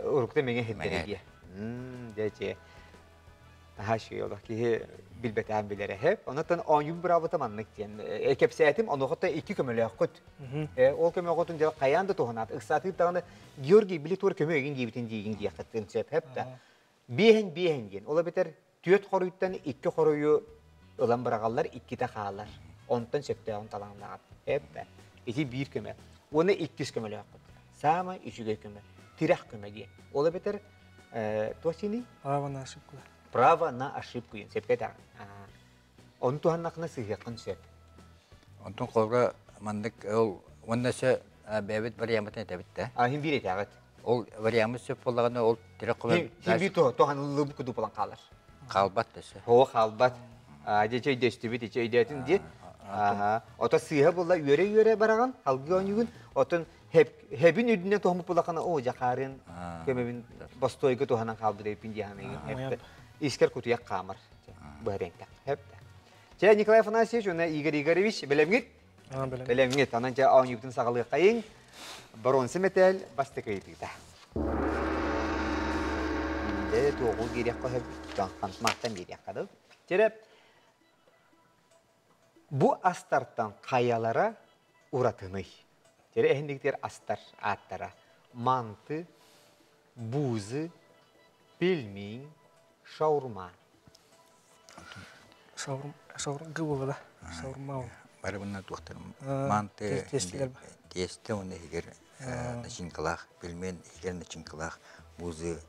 Урукта мэҥэ хирдэрэ диэ. Дьэ, Наһаа үчүгэй олох киһи билбэтэҕин билэрэ сөп. Онон оонньуу быраабыта маннык диэн кэпсээтим, онуоха икки көмөлөөххүт. Ол көмөҕүтүн дьэ хайаан да туһанаат. Ыксаатыыр даҕаны Георгий били туор көмө өгүн диэбитин диигин диэххиттэн сөп сөп да. Биэһин биэһин диэн. Ол эбэтэр түөрт хоруйтан икки хоруйу ылан быраҕаллар, иккитэ хаалар. Онтон сөптөөҕүн талаҥнаҕыт. Сөп да. Ити биир көмө. Уонна иккис көмөлөөххүт. Саамай үчүгэй көмө. Тирэх көмө диэн. Ол эбэтэр туох диэний? Право на ошибку. Право на ошибку диэн сөпкө этэҕин. Ону туһаннаххына сыһыаххын сөп. Онтон холобура маннык ол уонна өссө бэйэбит вариаммытын этэбит да. А хин биир этэҕит. Ол вариаммыт сөп буоллаҕына ол тирэх хин биир туһаныллыбыт курдук буолан хаалар. Хаалбат да өссө. Оо хаалбат. Дьэ өйдөстүбүт, ичи өйдөөтүн дии. Аха. Ото сыыһа буолла үөрэ-үөрэ бараҕын, алгыы оонньуугун. Отон Хэбин үрдүнэн туһаммыт булахана оо дьахаарын көмөбүн бостуойга туһанан хаалбыт эбиппин дии саныыгын. Искер кутуйах хаамар. Быһарыҥтах. Хэп. Чэ, Николай Афанасьевич уонна Игорь Игоревич бэлэмҥит? Бэлэмҥит. Онон дьэ оонньуубутун саҕалыаххайыҥ. Боруонса мэтээл бастакы ыйытыыта. Дэ туоҕу биэриэххэ сөп, мантан биэриэххэ дыл. Чэрэ, Бу астартан хайалара уратыный? Тиэрэ эһиннигитигэр астар ааттара манты, буузы, пельмень, шаурма. Шаурма, шаурма буолла да? Шаурма ол. Бары bunlar туохтар манты тиэстэ уонна иһигэр начинкалаах, пельмень иһигэр начинкалаах, буузы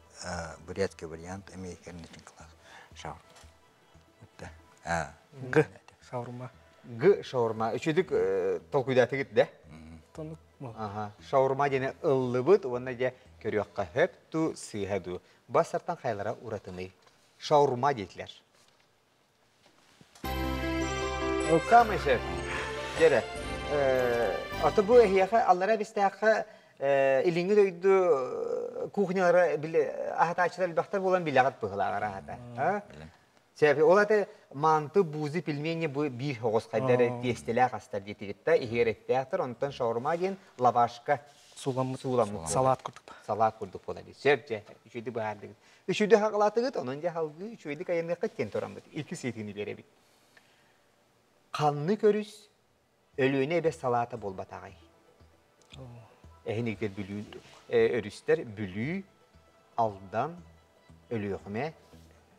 бурятский вариант эмиэ иһигэр начинкалаах шаурма. Г. Шаурма. Г. Шаурма. Үчүдүк толкуйдаатыгыт да? Тонук. Шаурма диэни ыллыбыт уонна дьэ көрүөххэ хөп ту сыыһа дуу. Бас сартан хайлара уратыный. Шаурма диэтилэр. Самый шеф. Дьэрэ. Ото бу эһиэхэ аллара бистээххэ илиҥҥи дойду кухнялара аһатааччылар элбэхтэр буолан билэҕит быһылааҕар аһата. Себеби ол аты манты, буузы, пельмени бу биир оҕус хайдар тиэстэлээх астар диэтигит да иһигэр эттээхтэр, онтон шаурма диэн лавашка сууламмыт сууламмыт салат курдук. Салат курдук буолар. Сөп дьэ, үчүгэйдик быһаардыгыт. Үчүгэйдик хаҕалаатыгыт, онон дьэ халгыы үчүгэйдик айанныаххыт диэн тураммыт. Икки сыйтыыны биэрэбит. Ханны көрүс Өлүөнэ эбэ салаата буолбатаҕай. Эһинигдэр Бүлүү өрүстэр Бүлүү, Алдан, Өлүөхүмэ,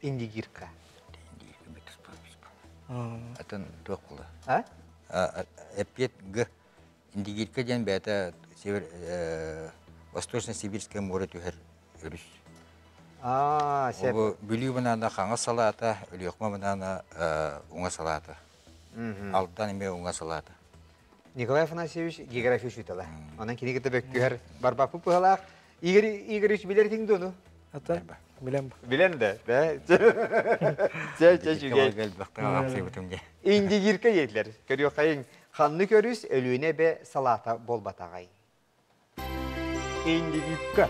Индигирка. Атын туох була? А? Эппиэт Г. Индигирка диэн бэйэтэ север Восточно-Сибирское море түһэр өрүс. Аа, сеп. Бүлүү банаана хаҥас салаата, Өлүөхүмэ банаана уҥа салаата. Алдан эмиэ уҥа салаата. Николай Афанасьевич география учуутала. Онон кини кытта бөккүһэр барбаппыт быһалаах. Игорь Игоревич билэр этиҥ дуону? Ата билем. Билен да, да. Чэ, чэ, үчүгэй. Индигирка диэтилэр. Көрүөххэйиҥ. Ханнык өрүс Өлүөнэ эбэ салаата буолбатаҕай? Индигирка.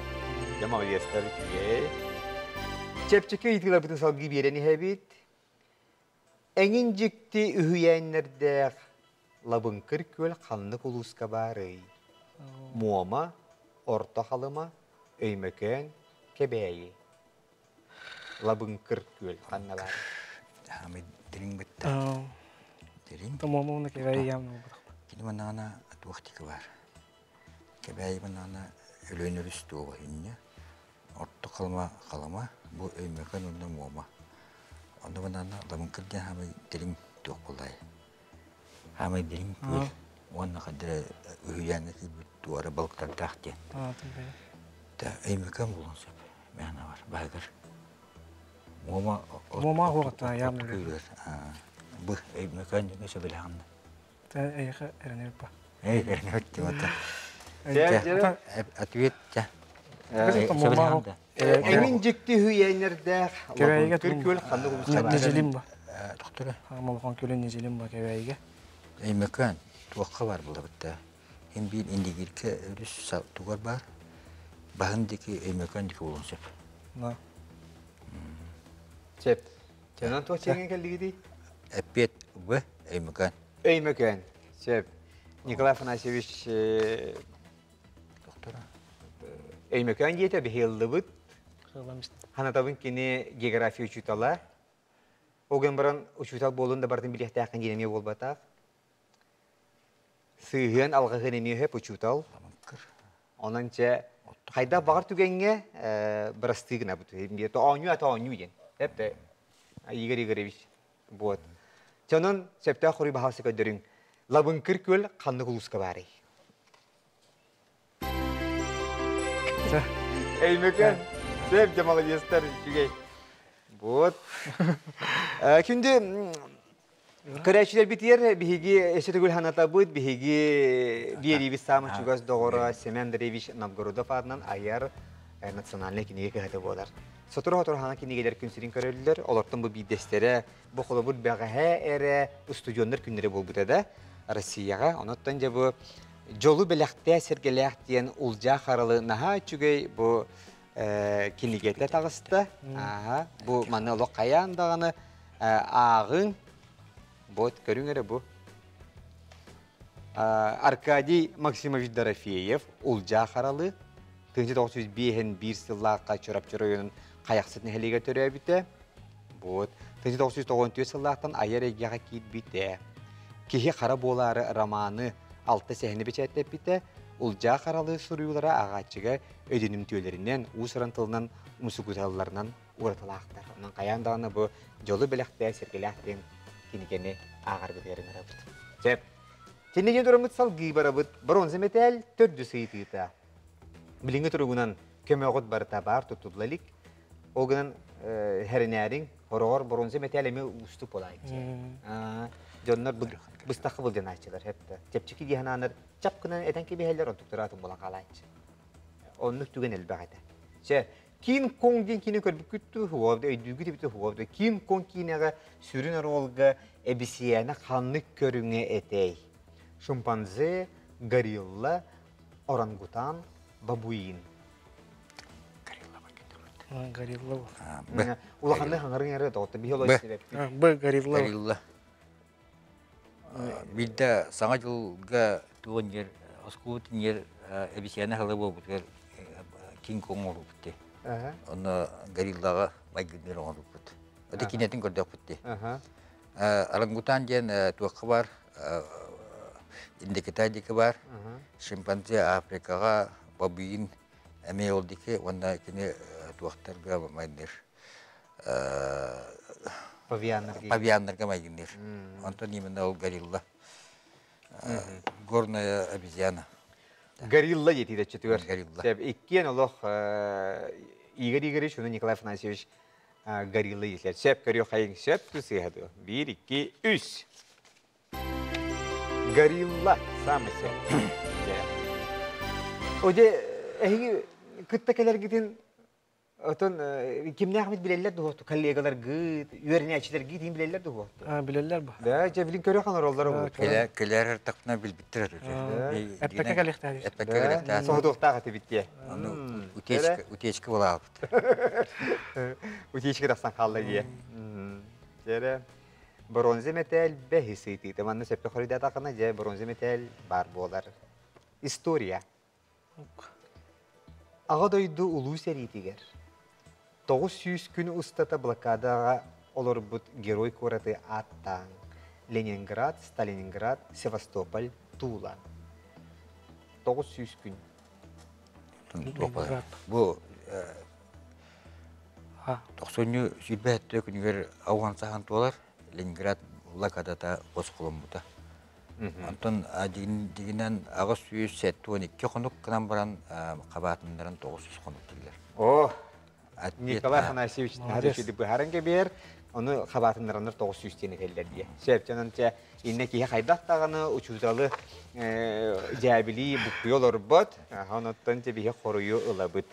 Дьэ, молодецтар үчүгэй. Чэпчэки ыйытыыларбытын салгыы биэрэн иһэбит. Эҥин дьикти үһүйээннэрдээх Лабыҥкыр күөл ханнык улууска баарый? Муома, Орто Халыма, Өймөкөөн, Кэбээйи. Лабыҥкыр күөл ханна баар? Хаамай дириҥ бытта. Дириҥ. Муома уонна Кэбээйи явно буолбатах. Кини манаана туох тики баар. Кэбээйи манаана Өлөөн өрүс туоҕа инньэ. Орто Халыма Халыма, бу Өймөкөөн уонна Муома. Онно банаана Ламыҥкыр диэн хаамай дириҥ туох буоллай? Хаамай дириҥ күөл уонна хаддара үһүйээҥҥэ киирбит туора балыктардаах диэн. Та Өймөкөөн буолуон сөп. Мээнэ бар баһыгар. Муома Муома хуоҕата яам Бу Өймөкөөн диэҥҥэ сөбүлэҕин. Та эйиэхэ эрэнэбит ба. Эй, эрэнэбит диэн Ответ дьэ. Эҥин дьикти үһүйээннэрдээх Лабыҥкыр күөл ханнык улууска баар? Нежелим ба. Тохтора. Молохон күөлүн Нежелим ба Кэбээйигэ. Өймөкөөн туохха бар булабытта. Хин биир Индигирке өрүс тугар бар. Баһын дики Өймөкөөн дики булун сөп. На. Сөп. Онон туох чиҥҥэ кэллигитий? Эппиэт В. Өймөкөөн. Өймөкөөн. Сөп. Николай Афанасьевич Доктора. Өймөкөөн диэтэ биһи ыллыбыт. Ханатабын кини география учуутала. Ол гынан баран учуутал буолун да барытын билиэхтээххин диэн эмиэ буолбатах. Сыыһыан алҕаһыан эмиэ өһөп учуутал. Онон чэ хайдах баҕар түгэҥҥэ бырастыы гынабыт. Оонньуу ата оонньуу диэн. Эп Игорь Игоревич. Вот. Чонон сөптөөх хоруй баһаалса көрдөрүҥ. Лабыҥкыр күөл ханнык улууска баарый? Өймөкөн. Сөп, дьэ молодецтар, үчүгэй. Вот. Күндү көрөөччүлэрбитигэр биһиги өссө төгүл санатабыт, биһиги биэриибит саамай чугас доҕоро Семен Андреевич Новгородов аатынан айар национальнай кинигэ кыһата буолар. Сотору-сотору хаҥа кинигэлэр күн сирин көрөллөр, олортон бу биирдэстэрэ бу холобур бэҕэһээ эрэ устудьуоннар күннэрэ буолбута да Россияҕа. Онуттан дьэ бу Дьолу бэлэхтээ сэргэлээх диэн Улдьаа Харалы наһаа үчүгэй бу кинигэтэ таҕыста. Ааһа, бу маны олох хайаан даҕаны ааҕыҥ. Вот көрүҥ эрэ бу. Аркадий Максимович Дорофеев Улдьаа Харалы 1905 сыллаахха Чурапчы оройуонун Хайахсыт нэһилиэгэр төрөөбүтэ. Вот. 1994 сыллаахтан айар эйгэҕэ киирбитэ. Киһи хара буолаары романы алта сэһэни бэчээттэппитэ. Улдьаа Харалы суруйуулара ааҕааччыга өйдөнүмтүөлэринэн, уус-уран тылынан умсугуталларынан уратылаахтар. Онон хайаан даҕаны бу дьолу бэлэхтээ сэргэлээх диэн кинигэни ааҕаргытыгар ыҥырабыт. Сөп. Кинигэ тураммыт салгыы барабыт. Бронза мэтээл төрдүс ыйытыыта. Билиҥҥи туругунан көмөҕүт барыта баар туттулла илик. Ол гынан хэринээриҥ, хороҕор бронза мэтээл эмиэ уустук буолааччы. Дьоннор быстахха былдьанааччылар хэптэ. Чэпчэки дии санаанар чап гынан этэн кэбиһэллэр, онтуктара атын буолан хаалааччы. Оннук түгэн элбэх этэ. Чэ, Кинг Конг диэн киинэ көрбүккүт дуу, хугуобда өйдүүгүт эбитэ хугуобда Кинг Конг киинэҕэ сүрүн оруолга эбисийээнэ ханнык көрүҥэ этэй? Шимпанзе, горилла, орангутан, бабуин. Горилла Горилла. Б. Улаханнык хаҥарыҥ эрэ доҕотто биһи олой истибэппит. Б. Горилла. Горилла. Биирдэ Саҥа дьылга туон дьэр оскуолабыт иннигэр эбисийээнэ аһылыга буолбутугар Кинг Конг оҥорбуппут дии. Онно гориллаҕа майгынныыр оҥорбуппут. Ити киинэтин көрдөхпүт дии. Орангутан диэн туохха баар Индокитай диэки баар, шимпанзе Африкаҕа, бабуин эмиэ ол диэки уонна кини туохтарга майгынныыр Павианнарга. Павианнарга майгынныыр. Онтон именно ол горилла. Горная обезьяна. Горилла диэтиитеччитигэр. Горилла. Иккиэн олох Игорь Игоревич уонна Николай Афанасьевич горилла дииллэр. Сөп көрүөх хайыҥ сөп сыыһа дуо? Биир, икки, үс. Горилла самый сөп. Оде эһиги кытта кэлэргитин Отон кимнээх билэллэр дуо? Коллегаларгыт, үөрэнээччилэргит иин билэллэр дуо? Билэллэр бу. Да, дьэ билин көрө ханароллар бу. Кэлэр кэлэр тахна билбиттэр. Эппекке кэлиэхтээх. Эппекке кэлиэхтээх. Соһутуохтаах этибит дии. Аны утечка утечка буолаабыт. Утечка тахсан хаалла дии. Дьэрэ бронза мэтээл бэһис ыйытыыта. Манна сөпкө хоруйдаатаххына дьэ бронза мэтээл баар буолар. История. Аҕа дойду Улуу сэриитигэр 900 күн устата блокадаҕа олорбут герой куораты ааттааҥ Ленинград, Сталинград, Севастополь, Тула. 900 күн. Бу тохсунньу сүүрбэ күнүгэр ауған сахан туолар Ленинград блокадата босхоломмута. Онтон дьигинэн 872 хонук гынан баран хабаатыннарын 900 хонук дииллэр. О, Николай Афанасьевич быһааран кэбиэр, ону хабаатыннараннар 900 диэн этэллэр дии. Сөп, онон чэ иннэ киһи хайдах даҕаны учууталы дьээбилии буккуйа олорбот, онуттан чэ биһи хоруйу ылабыт.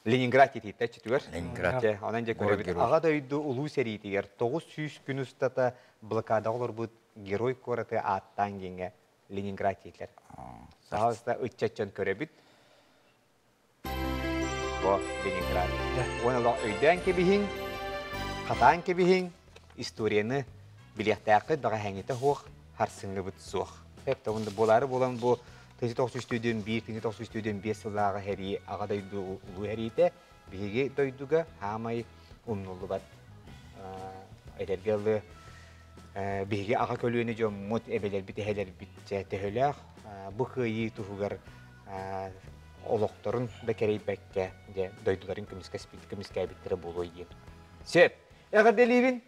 Ленинград титииттэ чүтүгэр. Ленинград. Чэ, онон дьэ көрөбүт. Аҕа дойду улуу сэриитигэр 900 күн устата блокадаҕа олорбут герой куораты ааттаан диэҥҥэ Ленинград дииллэр. Саҕалыста ыччат дьон көрөбүт. Бу Ленинград. Уон олох өйдөөн кэбиһиҥ, хатаан кэбиһиҥ, историяны билиэхтээххит бэҕэһээҥҥитэ суох, харсыҥҥыбыт суох. Сөп, буолаары буолан бу 1991 1995 сыллааҕы сэрии Аҕа дойду улуу сэриитэ. Биһиги дойдуга хаамай умнуллубат эдэргэ ылы биһиги аҕа көлүөнэ дьоммут, эбэлэрбит, эһэлэрбит төһөлөөх бу кыайыы туһугар олохторун да кэрэйбэккэ дьэ дойдуларын көмүскээбиттэрэ буолуой диэн. Сөп. Эҕэрдэлиибин.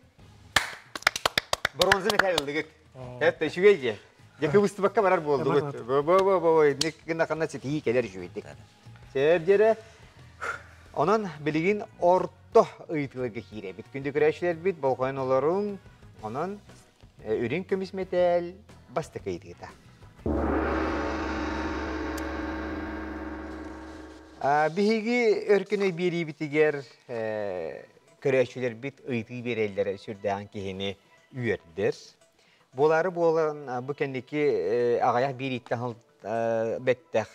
Бронза мэтээл ыллыгыт. Это үчүгэй дьэ. Дьэ кыбыстыбакка барар буолдугут. Бо-бо-бо инник гына ханна ситиһии кэлэр үчүгэйдик. Сөп дьэрэ. Онон билигин орто ыйытыыларга киирэбит. Күндү көрөөччүлэрбит болҕойон олоруҥ. Онон үрүҥ көмүс мэтээл бастакы ыйытыыта. Биһиги өркөн өй биэриибитигэр көрөөччүлэрбит ыйытыы биэрэллэрэ сүрдээҕин киһини үөрдэр. Буолаары буолан бу кэнники аҕыйах биэрииттэн бэттэх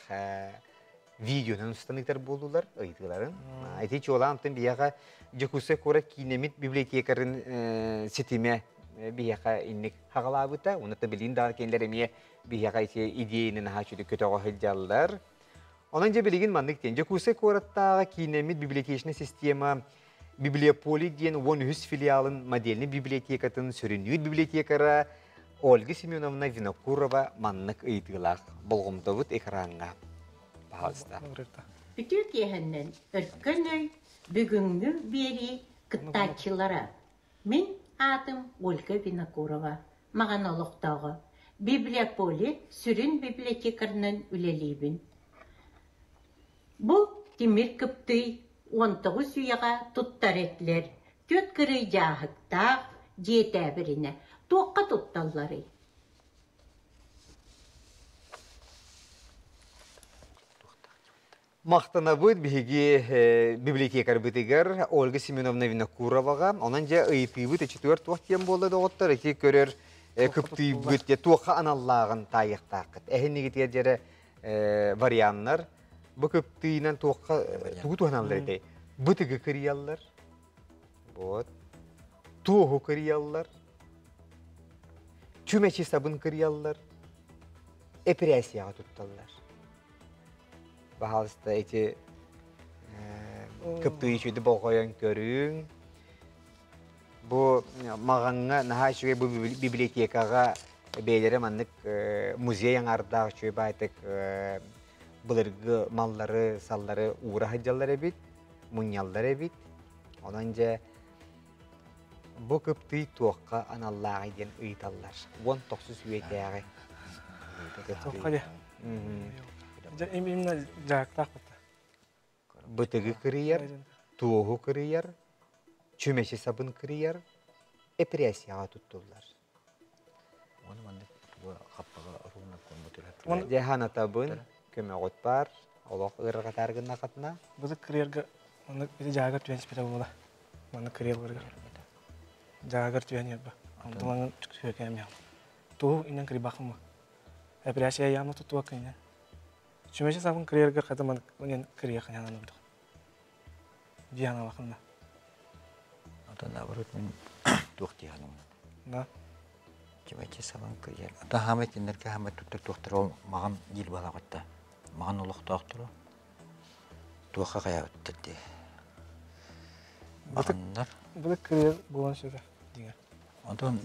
видеонан устан ыытар буоллулар ыйытыыларын. Ити чуолаан биһиэхэ Дьокуускай куорат киинэмит библиотекарын ситимэ биһиэхэ инник хаҕалаабыта. Уонна билигин даҕаны кинилэр эмиэ биһиэхэ ити идеяны наһаа үчүгэй көтөҕө сылдьаллар. Онон дьэ билигин маннык диэн Дьокуускай куораттааҕы киинэмит библиотечнай система Библиополий диэн 13 филиалын модельнай библиотекатын сүрүннүүр библиотекара Ольга Семеновна Винокурова маннык ыйытыылаах болҕомтобут экраҥҥа. Пожалуйста. Үтүө киэһэннэн Өркөн өй бүгүҥҥү биэрии кыттааччылара. Мин аатым Ольга Винокурова, Маҕан олохтооҕо. Библиополи сүрүн библиотекарынан үлэлиибин. Бу тимир кыптый 19 үйэҕэ туттар этилэр. Түөрт кырыы дьааһыктаах дьиэ тээбиринэ. Туохха тутталларый? Махтанабыт биһиги библиотекарбытыгар Ольга Семеновна Винокуроваҕа. Онон дьэ ыйытыыбыт ичитигэр туох диэн буолла доҕоттор ити көрөр кыптыйбыт дьэ туохха аналлааҕын таайыахтааххыт. Эһиннигитигэр дьэрэ варианнар бу кыптыйынан туохха тугу туһаналлар этэй? Бытыгы кырыйаллар. Вот. Туоһу кырыйаллар. Чүмэчи сабын кырыйаллар. Эпэрээссийэҕэ тутталлар. Баһаалыста эти кыптыый үчүгэйдик болҕойон көрүҥ. Бу Маҕаҥҥа наһаа үчүгэй бу библиотекаҕа бэйэлэрэ маннык музей аҥаардаах үчүгэй баайтык былыргы маллары, саллары уура сылдьаллар эбит, мунньаллар эбит. Онон дьэ бу кыптый туохха аналлааҕый диэн ыйыталлар. 19 үйэтээҕи. Туохха диэ? Дьэ именно дьаактаах бата. Бытыгы кырыйар, туоһу кырыйар, чүмэчи сабын кырыйар, эпэрээссийэҕэ туттуллар. Оны маннык хаппаҕа оруна комбутура. Дьэ ханатабын, көмөҕүт баар, олох ыарырҕатаар гыннахатына. Бытык кырыйарга маннык ити дьаагар түһэн испитэ буола. Маннык кырыйалларыгар. Дьаагар түһэн ярба. Онтулаңын сүөкэм яам. Туһу иннен кырыйбахым. Эпэрээссийэ яамна туттуа кыннен. Чүмэчи сабын кырыйаргар хата маннык кырыйа ханан ордук. Дии санаабаккын да? Ото наоборот мин туох дии саныыбын. Да. Чүмэчи сабын кырыйар. Ото хаамай кинилэргэ хаамай туттар туохтар ол маҕан диир буолаҕытта. Маҕан олохтоохтору туохха хайаабыттар дии. Маҕаннар. Былык кырыйар буолан сөбө диҥэр. Онтон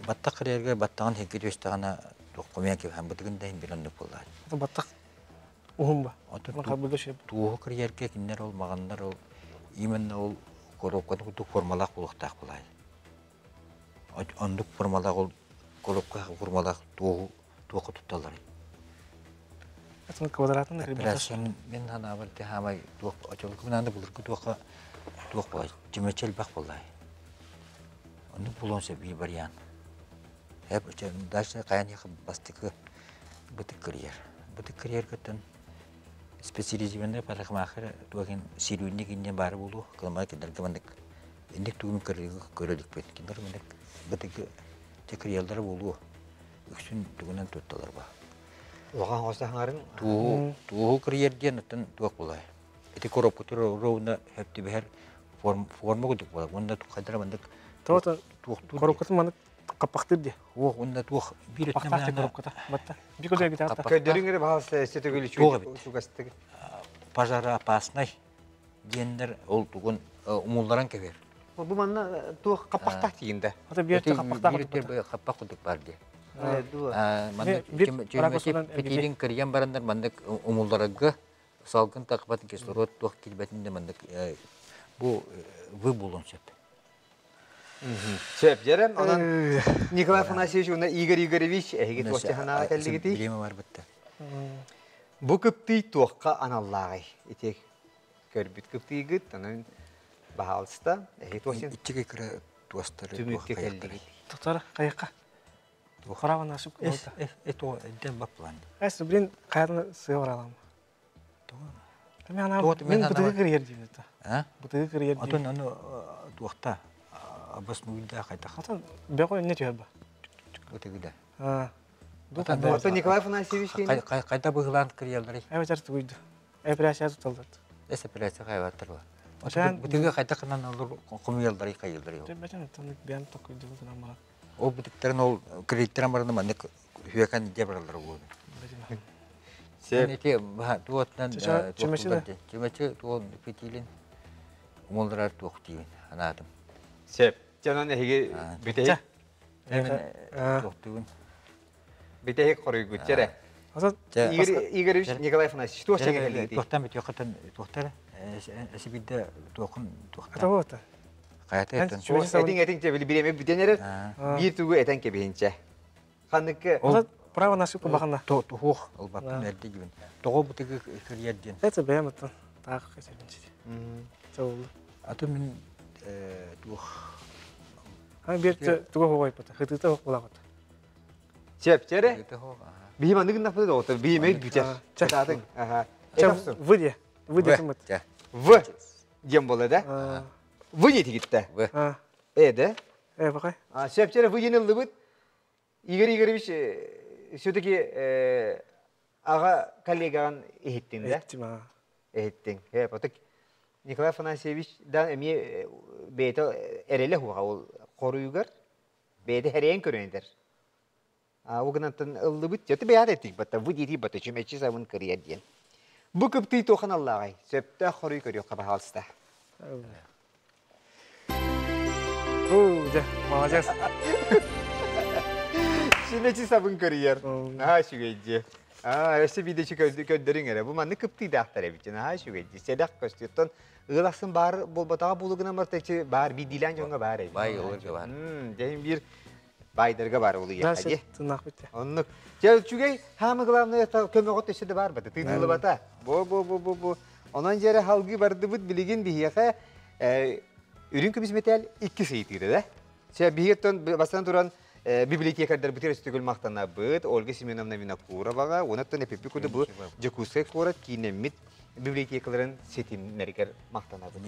баттах кырыйарга баттаҕын иһиргэ түөстэҕинэ туох хомуйан кэбиһэн бытыгын да иһин били оннук буоллаҕа. Баттах уһун ба. Онтон туоһу кырыйарга кинилэр ол маҕаннар ол именно ол коробканы курдук формалаах буолуохтаах буолаай. Оннук формалаах ол коробка формалаах туоһу туохха тутталларый? Квадратын Мин санаабар хаамай туох очолку наада былыргы туохха туох буолай чүмэчи элбэх буоллай. Оннук буолуон сөп биир вариант. Дальше хайан бастакы бытык кырыйар. Бытык кырыйар көттөн специализированный парикмахер туохин сирүүнник инне баар буолуо кылмай кинилэргэ маннык инник тугун көрөлүкпүт кинилэр маннык бытыгы кырыйаллара буолуо үксүн тугунан тутталар ба. Улахан хостаһаҥарын Туоһу туоһу кырыйар диэн оттон туох буолай? Ити коробкутур ровно хөп түбэһэр форма форма курдук буолар. Уонна хайдара маннык Тоото туохтуур коробкатын маннык хаппахтыыр дии. Уох уонна туох биир өттүнэн Хаппахтаах дии коробката. Батта. Биир көтө гитарта. Көрдөрүҥ эрэ баһаалыста өссө төгүл Туох эбит? чугастык. Пожароопасный. Диэннэр ол тугун умулларан кэбиһэр. Бу манна туох хаппахтаах тиийинде? Ата биир хаппахтаах биир хаппах курдук бар дии. Маннык фитилин кырыйан бараннар маннык умулларарга салгын тахпатын кислород туох киирбэтин да маннык бу вы булун сөп. Сөп дьэрэн онон Николай Афанасьевич уонна Игорь Игоревич эһиги туох чаһанаҕа кэллигитий? Билиэме барбытта. Бу кыптый туохха аналлааҕый? Ити көрбүт кыптыйгыт, онон баһаалыста эһиги туох Иччиги кыра туостары түмүккэ кэллигит. Тутар хайыкка. Право на ошибку. Это ден баплан. Эс, блин, хайатына сыа баралам. Мен бытыгы кырыйар диибин это. Бытыгы кырыйар диибин. Отон аны туохта обоснуйда хайдах. Отон бөҕө инне түһэр ба. Бытыгы да. Отон Николай Афанасьевич Хайда быһылаан кырыйалларый? Эбэтэр тугуйду. Операция туталлар. Эс операция хайбаттар ба. Бытыгы хайда кынан олор хомуялларый хайылларый. Бэтен отон бэм токуйду гынан баран. Ол бытыктарын ол кредиттерин бараны маннык хүөкэн дьэ бараллар буолу. Эти туотынан чүмэчи туон фитилин умулларар туох диибин анаатым. Сеп. Дьонон эһиги бүтэһик туохтугун. Бүтэһик хоруйгут чэрэ. Игорь Игоревич Николай Афанасьевич туох чэҥэ Туохтан бүтүөххэтэн туохтара эсибидде туохун туохта. Атабыта. Хайата этен. Этиң этиң че били биреме бүтен эрер. Биир тугу этен кебиһинче. Ханнык Право на ошибку бахана. Туох албаттын эрде дибин. Тоҕо бутыгы кырыйар диэн. Это бэйэм оттон таах кэсэбинчи. Чоллу. Аты мин туох. Хан бир туга хугайпата. Хытыта хугулаката. Сеп чере. Биһи маннык гыннахпыт доҕоттор. Биһи мэй бүтэр. Чатаатыҥ. Аха. В де. В де В диэн буолла да? В не тигитте. В. Э да? Э бакай. Сеп чере В диэн ыллыбыт. Игорь Игоревич все-таки аҕа коллегаҕын иһиттиҥ да? Иһиттим аа. Иһиттиҥ. Э, поток Николай Афанасьевич да эмиэ бэйэтэ эрэлэ хуоха ол хоруйугар бэйэтэ хэрэйэн көрөн этэр. А ол гынантан ыллыбыт дьэ бэйэт этик бата вы дири бата чүмэчи сабын кырыйар диэн. Бу кыптый туохан аллааҕай сөптөөх хоруй көрүөххэ баһаалыста. Оо, дьэ, молодец. Чүмэчи сабын кырыйар. Наһаа үчүгэй дьиэ. Аа, өссө биирдэ көрдөрүҥ эрэ. Бу маннык кыптыйдаахтар эбит. Наһаа үчүгэй дьиэ. Сэдэх көстүүттэн ыал ахсын баар буолбатаҕа буолугунан барта баар биирдиилээн дьоҥҥо баар эбит. Бай олорго баар. Дьэ биир байдарга баар улуйахха дии. Тыыннаах бүттэ. Оннук. Дьэ үчүгэй, хаамы главное көмөҕө өссө да баар бата. Тыытыллыбата. Бу бу бу бу бу. Онон дьэрэ халгыы бардыбыт билигин биһиэхэ үрүҥ көмүс мэтээл икки сыйытыыра да. Чэ биһиэттэн бастан туран библиотекардарбытыгар өстүгүл махтанабыт Ольга Семеновна Винокуроваҕа уонаттан эпиппи куду бу Дьокуускай куорат кииннэммит библиотекаларын ситимнэригэр махтанабыт.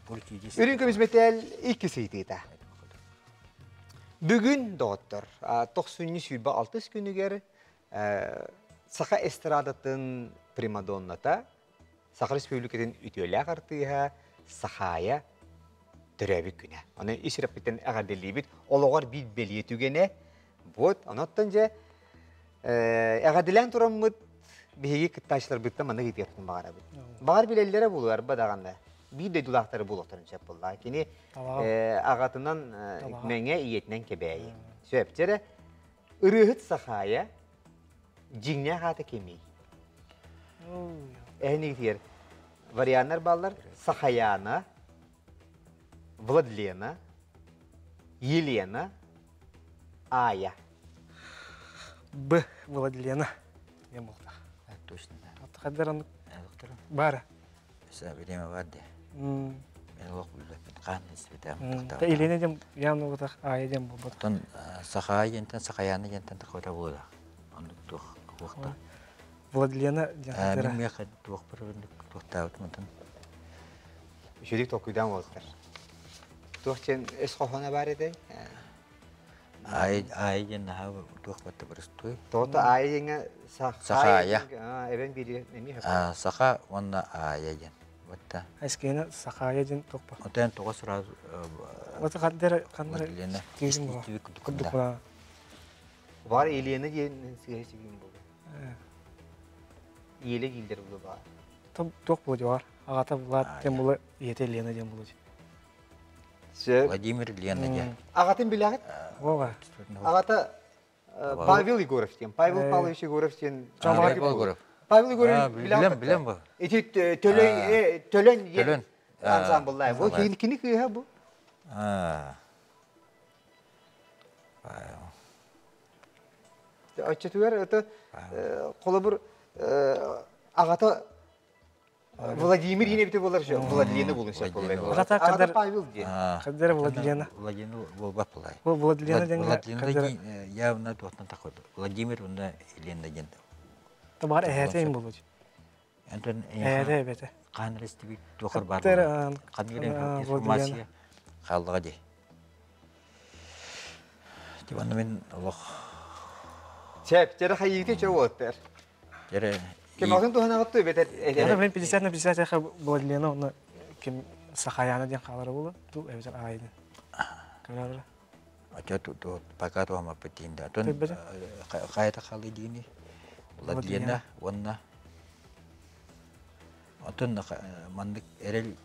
Үрүҥ көмүс мэтээл икки сыйытыыта. Бүгүн, доҕоттор, тохсунньу сүүрбэ алтыс күнүгэр саха эстрадатын примадонната, Саха Республикатын үтүөлээх артыыһа Сахаайа төрөөбүт күнэ. Аны ис сүрэхпиттэн эҕэрдэлиибит. Олоҕор биир бэлиэ түгэнэ. Вот, онон дьэ эҕэрдэлээн тураммыт биһиги кыттааччыларбыттан маннык ыйытыахпын баҕарабыт. Баҕар билэллэрэ буолуо, арба даҕаны биир дойдулаахтары буолуохтарын сөп буоллаҕа. Кини аҕатынан Мэҥэ, ийэтинэн Кэбээйи. Сөп. Дьэ ырыаһыт Сахаайа дьиҥнээх аата кимий? Эһинигитигэр варианнар бааллар. Сахаяна, Владлена, Елена, Ая. Б. Владлена. Диэн буолта. Точно. Хаддар Бара. Время бар де. Мен олох билбэппин хаан истибитем. Та Елена дем явно вот Ая дем болбот. Тон Сахая дентен Сахаяна дентен такой буола. Оннук туох туохта. Владлена ден. Мен меха туох бір туохтаабыт мантан. Үчүгэй толкуйдаан буолтар. Туох чен эс хохона бар этэй? Ай ай ден наха туох батта барыстуй. Тоото Ая деңе Сахая. Эбен бири эми Саха уонна Ая ден. Батта. Эскене Сахая ден тохпа. Отен тоҕо сразу Вот хаддер ханнар Владлена. киирин була. Бар Елена диэн сыһа сибин болу. Еле киилдер булу бар. Тох бу бар. Аҕата Влад диэн була, ийэтэ Лена диэн була. Владимир Лена диэн. Аҕатын билэҕит? Вова. Аҕата Павел Егоров диэн. Павел Павлович Егоров диэн. Павел Егоров. Павел Егоров билэн билэн бу. Ити төлөн төлөн төлөн ансамбллай. Бу кини кыыһа бу. Оччотугар это холобур аҕата Владимир иин эбитэ буолар Владлена буолун сөп буолар. Аҕата Павел диэн. Хаддара Владлена. Владлена буолбат булай. Бу Владлена диэн Владлена явно туохтан такой. Владимир уонна Елена диэн. Табар эһээтэ им болуу. Антон Эһээтэ эбэтэ. Хаан рестибит туохар бар. Ханнык информация хааллаҕа дии. Тибанна мен олох Чэп, чэрэ хайыыты чэ уоттар. Чэрэ Кемалын туһанаҕыт бетер Это мен 50 на 50 яха Владлена онно ким Сахаяна диэн хаалара була ту эбэтэр аайдын. Көрөрө. Ача ту пока туһамаппыт диин да. Тон хайата халы диини Владлена уонна Оттон маннык эрэл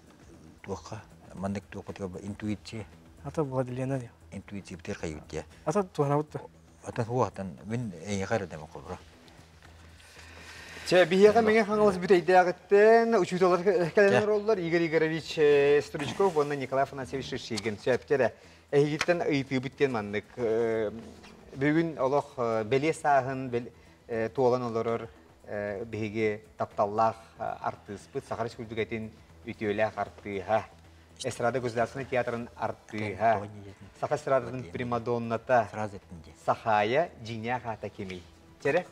туохха маннык туохха интуиция. Ата Владлена диye. Интуиция битер хайыт диye. Ата туһанабыт да. Ата хуахтан мин эйиэхэ эрэ дема холбура. Чэ, биһиэхэ Мэҥэ Хаҥалас бүтэйдээҕиттэн учууталлар кэлэн олороллор Игорь Игоревич Стручков уонна Николай Афанасьевич Шишигин. Сөптөрө. Эһигиттэн ыйытыыбыт диэн маннык. Бүгүн олох бэлиэ сааһын туолан олорор биһиги тапталлаах артыыспыт, Саха Республикатын үтүөлээх артыыһа, Эстрада государственнай театрын артыыһа, Саха эстрадатын примадонната Сахая дьиҥнээх аата кимий? Чэрэ?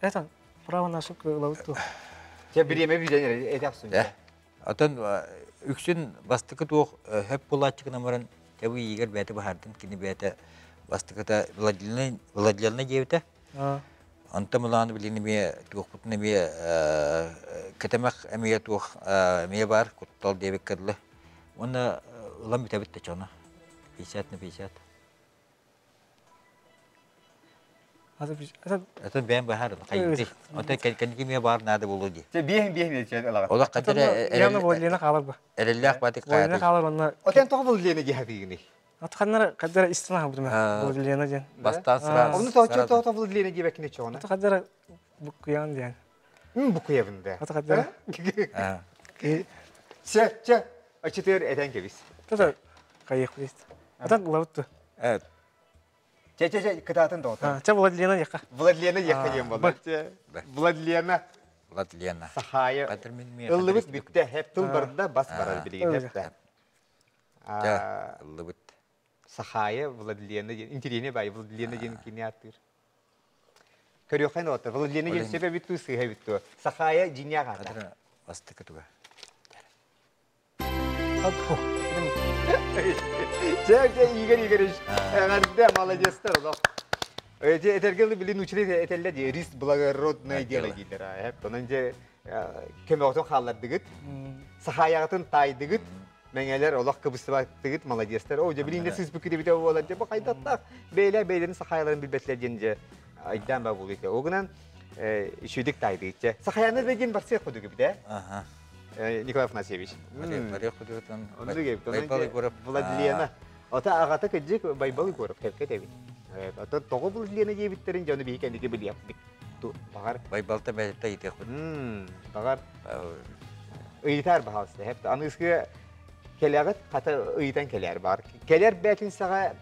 Это право на ошибку ылабыт дуо? Чэ, бириэмэ бүтэн эрэ этэх Отон үксүн бастакы туох хөп булааччыгынан баран тэбы иигэр бэйэтэ баһаардын кини бэйэтэ бастакыта Владленна диэбитэ. Онтон мылааны билин эмиэ туохпутун эмиэ кэтэмэх эмиэ туох эмиэ баар куттал диэбиккэ дылы. Уонна ылан бүтэбит да чоно. 50 на 50. Это бэйэм баһаар хайдый. Ота кэнники эмиэ баар наада буолуо дии. Чэ биэһин биэһин ичэн ылаҕын. Олох хатыр Явно Владлена хаалар ба. эрэллээх баатык Владлена хаалар онно. Отен тоҕо Владлена дии хатыгыный? Атханнар кадара истина хабытым. Владлена диэн. Бастаан сразу. Онну тоочо тоото Владлена диэбэккини чоҕуна. Ата кадара буккуян диэн. Буккуябын да. Ата кадара. Чэ, чэ, оччотугар этэн кэбис. Тата хайыах билист. Атан ылабыт Чэ, чэ, чэ, кытаатын доҕоттор. Чэ, Владлена диэххэ. Владлена диэххэ диэн буолла. Владлена. Владлена. Сахаайа. Ыллыбыт бүттэ. Хеп тыл барда, бас барар билигин хеп Чэ, ыллыбыт. Сахаайа Владлена диэн, интириэһинэй баай Владлена диэн кини ааттыыр. Көрүөххэ доҕоттор, Владлена диэн сөп эбит дуу, сыыһа эбит дуу. Сахаайа дьиҥнээх аата. Бастакы туга. Чэ, чэ, Игорь Игоревич, эҕэрдэ, молодецтар, олох. Эти этэргэ билин учитель этэллэ дии, риск благородное дело дииллэр. Эп, онон дьэ көмөҕөтүн хааллардыгыт, сахаайаҕытын таайдыгыт, мэҥэлэр олох кыбыстыбаттыгыт, молодецтар. О, дьэ билин де сыыспыт китэбитэ буолар, дьэ бу хайдаттаах бэйэлэр бэйэлэрин сахаайаларын билбэтлэр диэн дьэ айдаан ба буолуйта. Ол гынан үчүгдүк таайдыгыт дьэ. Сахаяны да диэн барсыах кудугу бит, Ага. Николай Афанасьевич. Мария Худуотун Байбал Егоров. Владлена. Ото аҕата кыдьык Байбал Егоров кэлкэ тэбит. Ото тоҕо Владлена диэбиттерин дьону биһи кэнники билиэхпит. Баҕар. Байбалта бэйэтэ ыйытыахпыт. Баҕар ыйытаар баһаалыста. Хеп аныыскы кэлэҕит хата ыйытан кэлээр бар. Кэлэр бээтин саҕа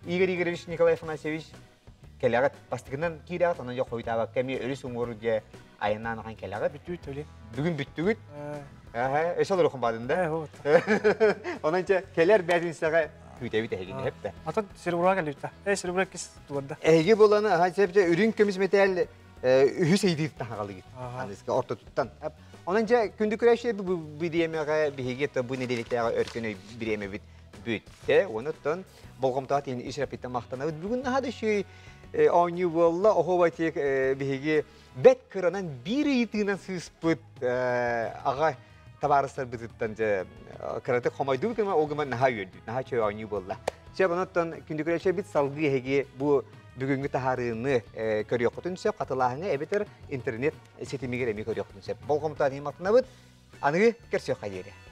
Игорь Игоревич Николай Афанасьевич кэлэҕит бастакынан киирэҕит онон дьэ хойутаабакка эмиэ өрүс уҥуору дьэ айаннаан ахан кэлэҕит Бүттүбүт төле. Бүгүн бүттүгүт. Аха, өсө олоруохун баадын да. Онон дьэ кэлэр бээтинсэҕэ күүтэбит эһигини хэптэ. Атын серебро кэлбитэ. Э серебро кис туорда. Эһиги буланы аха сөпчө үрүҥ көмүс мэтээл үһүс ыйдыыр таһаҕалыгыт. Аныска ортотуттан. Онон дьэ күндү күрэши бу бириэмэҕэ биһиги бу нэдиэлэтээҕи өркөн өй бириэмэбит бүттэ. Онуттан болҕомтоҕо тиһин ис рапиттан махтанабыт. Бүгүн наһаа да үчүгэй оонньуу буолла. Оһуоба тиэк биһиги бэт кыранан биир ыйытыынан сыыспыт аҕа табаарыстарбытыттан дьэ кыратык хомойдубут гына ол гынан наһаа үөрдүбүт. Наһаа үчүгэй оонньуу буолла. Чэ, онуттан күндү көрөөччүлэрбит салгыы эһиги бу бүгүҥҥү таһаарыыны көрүөххүтүн сөп, хатылааһыҥҥа эбэтэр интернет ситимигэр эмиэ көрүөххүтүн сөп. Болҕомтоҕун махтанабыт. Аныгы көрсүөххэ диэри.